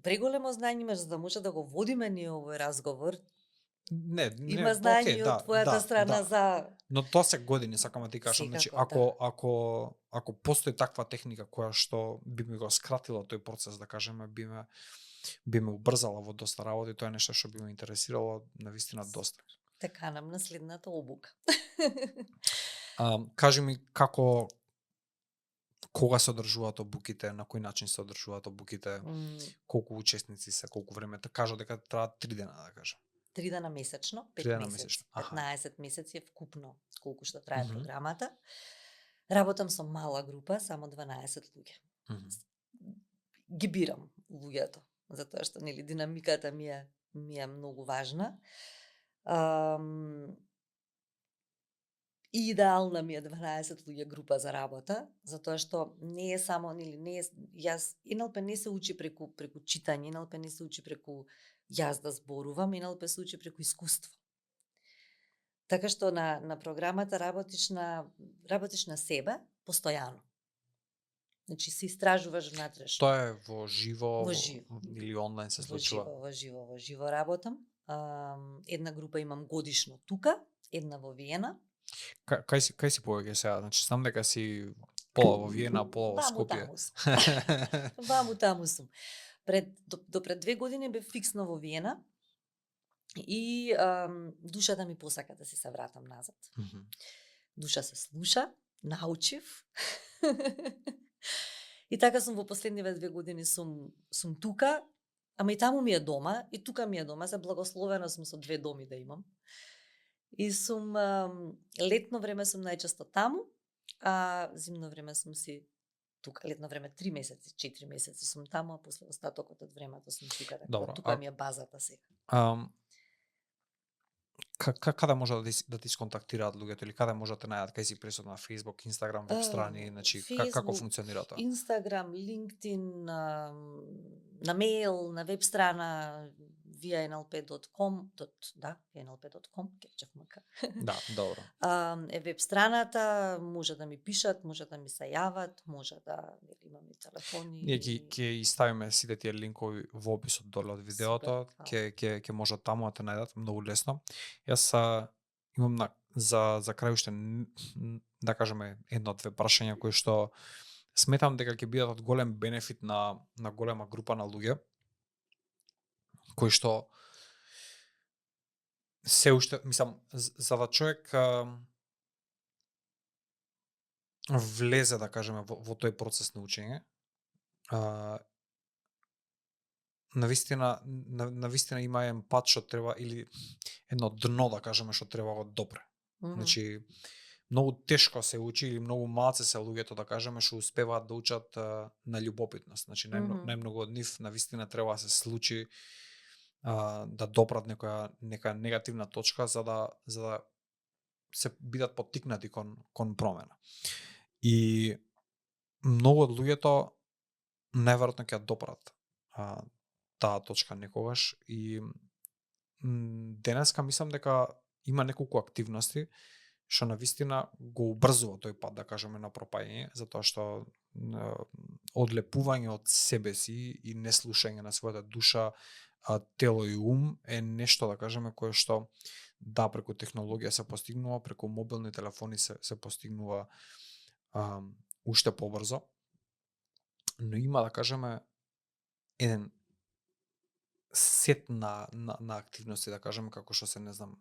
Speaker 2: преголемо знаење имаш за да може да го водиме ние овој разговор.
Speaker 1: Не,
Speaker 2: Има знаење
Speaker 1: окей,
Speaker 2: од твојата страна за...
Speaker 1: Но тоа се години, сакам да ти кажам, значи ако постои таква техника која што би ми го скратила тој процес, да кажеме, би ме убрзала во доста работи, тоа е нешто што би ме интересирало навистина доста.
Speaker 2: Така нам на следната обука.
Speaker 1: Кажи ми кога се одржуваат обуките, на кој начин се одржуваат обуките, колку учесници се, колку време, кажа дека траат 3 дена, да кажам.
Speaker 2: 3 дена месечно,
Speaker 1: 5
Speaker 2: месеци, 15 месеци е вкупно колку што трае програмата. Работам со мала група, само 12 луѓе. Ги бирам луѓето, затоа што нели динамиката ми е многу важна. И идеална ми е 12 луѓе група за работа, затоа што не е само, нели, НЛП не се учи преку читање, НЛП не се учи преку јас да зборувам, НЛП се учи преку искуство. Така што на програмата работиш на себе постојано. Значи се истражуваш внатрешно.
Speaker 1: Тоа е во живо или онлайн се случува?
Speaker 2: Во живо работам. Една група имам годишно тука, една во Виена.
Speaker 1: Кај си повеќе сега? Значи, знам дека си пола во Виена, пола во Скопје.
Speaker 2: Ваму таму сум. До пред 2 години бев фиксно во Виена и душата ми посака да се вратам назад. Душа се слуша, научив. И така сум во последниве 2 години сум тука, ама и таму ми е дома, и тука ми е дома, се благословена сум со 2 доми да имам. И сум летно време сум најчесто таму, а зимно време сум си тука. Летно време 3 месеци, 4 месеци сум таму, а после остатокот од времето сум тука. Така, тука ми е базата сега.
Speaker 1: Каде може да ти сконтактираат луѓето или каде може да те најдат, кај си присутна на Facebook, Instagram, веб страни, значи како функционира тоа?
Speaker 2: Instagram, LinkedIn, на мејл, на веб страна via nlp.com, nlp.com, кечевмк.
Speaker 1: Да, добро.
Speaker 2: Е веб страната, може да ми пишат, може да ми се јават, може да имаме телефони.
Speaker 1: Ние ќе ставиме сите тие линкови во описот доле од видеото, ќе можат таму да те најдат многу лесно. Јас имам за крај уште, да кажеме, 1-2 прашања кои што сметам дека ќе бидат од голем бенефит на голема група на луѓе кои што се уште, мислам, за да човек влезе, да кажеме, во тој процес на учење, навистина има еден пат што треба, или едно дно, да кажеме, што треба го допре. Значи, многу тешко се учи или многу малце се луѓето, да кажеме, што успеваат да учат на љубопитност. Значи, најмногу од нив навистина треба да се случи да допрат нека негативна точка за да се бидат поттикнати кон промена. И многу од луѓето најверојатно ќе допрат таа точка некогаш и денеска мислам дека има неколку активности што навистина го убрзува тој пат, да кажеме, на пропаѓање, затоа што одлепување од себе си и неслушање на својата душа, тело и ум е нешто, да кажеме, кое што да, преку технологија се постигнува, преку мобилни телефони се постигнува уште побрзо, но има, да кажеме, еден сет на активности, да кажеме, како што се, не знам,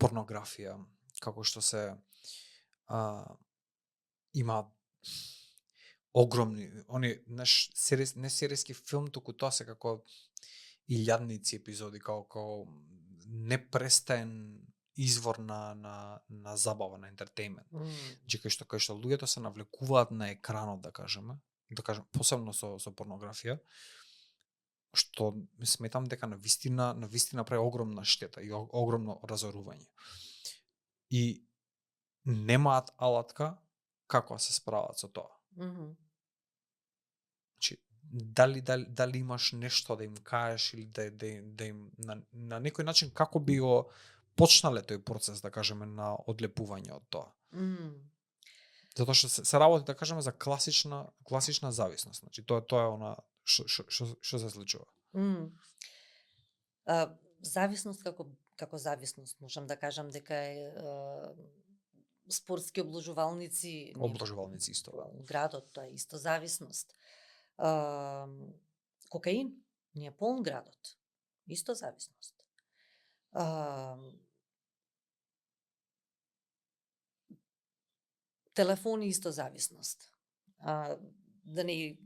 Speaker 1: порнографија, како што се има огромни, не серијски филм, туку тоа се како илјадници епизоди, како непрестаен извор на забава, на ентертејмент. Кај што луѓето се навлекуваат на екранот, да кажеме, да кажем, посебно со порнографија, што сметам дека навистина прави огромна штета и огромно разорување. И немаат алатка како да се справат со тоа. Значи, дали имаш нешто да им кажеш или да им на некој начин како би го почнале тој процес, да кажеме, на одлепување од тоа. Затоа што се работи, да кажеме, за класична зависност. Значи тоа е она што се случува.
Speaker 2: Зависност како зависност, можам да кажам дека е спортски обложувалници
Speaker 1: Исто.
Speaker 2: Градот, тоа е исто зависност. Кокаин, не е полн градот. Исто зависност. Телефони исто зависност. Да не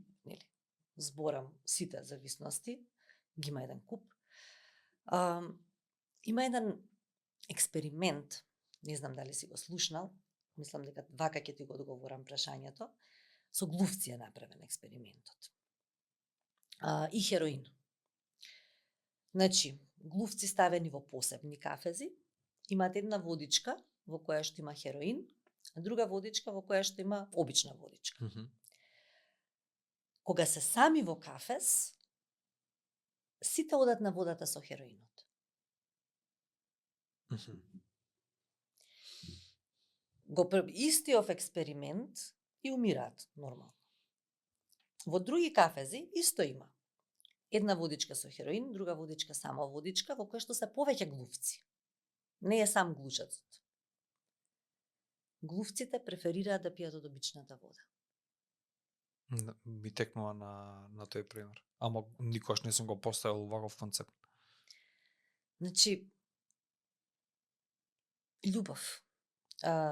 Speaker 2: зборам сите зависности, ги има еден куп. Има еден експеримент, не знам дали си го слушнал, мислам дека вака ќе ти го одговорам прашањето, со глувци е направен експериментот. И хероин. Значи, глувци ставени во посебни кафези, имаат една водичка во која што има хероин, а друга водичка во која што има обична водичка. Кога се сами во кафез, сите одат на водата со хероинот. Го истиов експеримент и умираат нормално. Во други кафези исто има. Една водичка со хероин, друга водичка само водичка, во која што се повеќе глувци. Не е сам глушецот. Глувците преферираат да пијат од обичната вода.
Speaker 1: Ми текнува на тој пример. Ама никош не сум го поставил ваков концепт.
Speaker 2: Значи, љубов,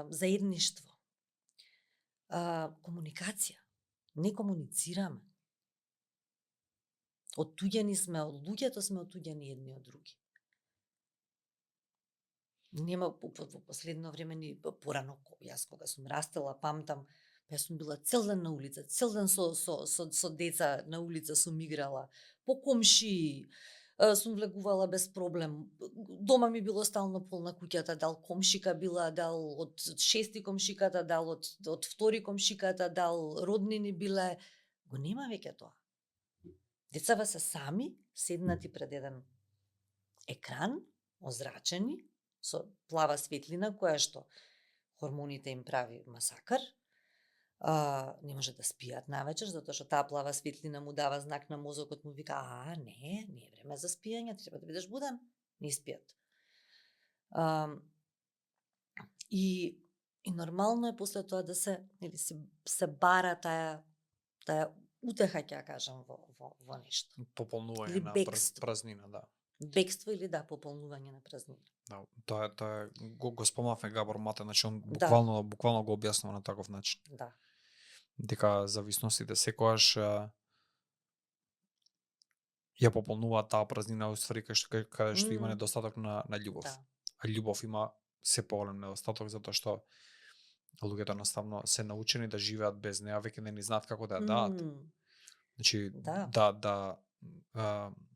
Speaker 2: заедништво, комуникација. Не комуницираме. Оттуѓени сме, од луѓето сме оттуѓени едни од други. Нема во последно време ни порано, јас кога сум растела, памтам, јас сум била цел ден на улица, цел ден со деца на улица сум играла, по комшии, сум влегувала без проблем. Дома ми било стално полна куќата, дал комшика била, дал од шести комшиката, дал од втори комшиката, дал роднини биле. Го нема веќе тоа. Децава се сами, седнати пред еден екран, озрачени, со плава светлина, која што хормоните им прави масакар. Не може да спијат навечер, затоа што таа плава светлина му дава знак на мозокот, му вика, не е време за спијање, треба да бидеш буден, не спијат. И нормално е после тоа да се бара таа утеха, ќе кажам, во нешто.
Speaker 1: Пополнување на празнина, да.
Speaker 2: Бегство или пополнување на празнина.
Speaker 1: Да, тоа го спомнавме Габор Мате, значи он буквално го објаснува на таков начин.
Speaker 2: Да.
Speaker 1: Дека зависностите секогаш ја пополнуваат таа празнина уствари каде што има недостаток на љубов. Да. А љубов има се поголем недостаток затоа што луѓето наставно се научени да живеат без неа, веќе не ни знаат како да ја дадат. Значи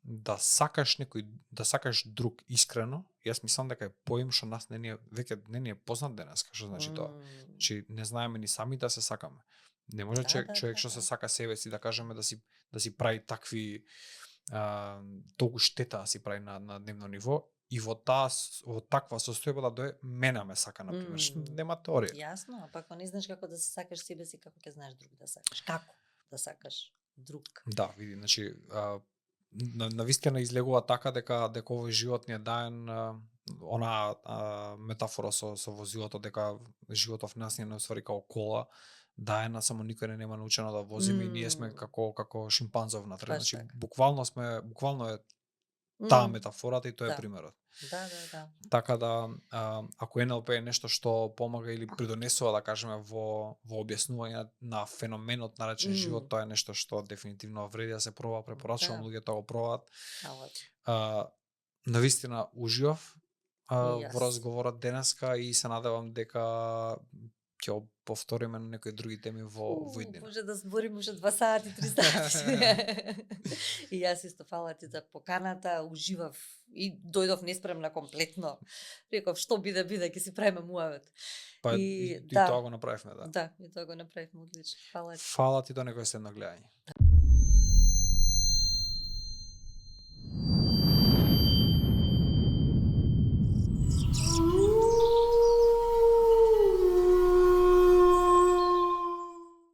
Speaker 1: да сакаш некој, да сакаш друг искрено, јас мислам дека е поим што нас веќе не ни е познат денес, што значи тоа. Значи не знаеме ни сами да се сакаме. Не може човек што се сака себе си, да кажеме, да си прави такви толку штета да си прави на дневно ниво и во таква состојба да дое мене ме сака, например. Нема теорија.
Speaker 2: Јасно, а пак не знаеш како да се сакаш себе си, како ќе знаеш друг да сакаш. Како да сакаш друг.
Speaker 1: Да, види, значи навистина излегува така дека овој живот ни е даен, она метафора со возилото, дека животов нас не усвари како кола, даена, само никој не нема научено да возиме и ние сме како шимпанзов внатре. Значи буквално е таа метафората и тоа е примерот.
Speaker 2: Да.
Speaker 1: Така да, ако НЛП е нешто што помага или придонесува, да кажеме, во објаснување на феноменот наречен живот, тоа е нешто што дефинитивно вреди да се проба, препорачувам луѓето да го пробаат. Навистина уживав во разговорот денеска и се надевам дека ќе повториме на некои други теми во иднина.
Speaker 2: Може да збориме уште 2 сати, 3 сати. И јас исто фала ти за поканата, уживав и дојдов неспремна комплетно. Реков што биде, ќе си правиме муавет.
Speaker 1: Па и тоа го направивме, да.
Speaker 2: Да, и тоа го направивме одлично. Фала ти.
Speaker 1: Фала ти, до некој следно гледање.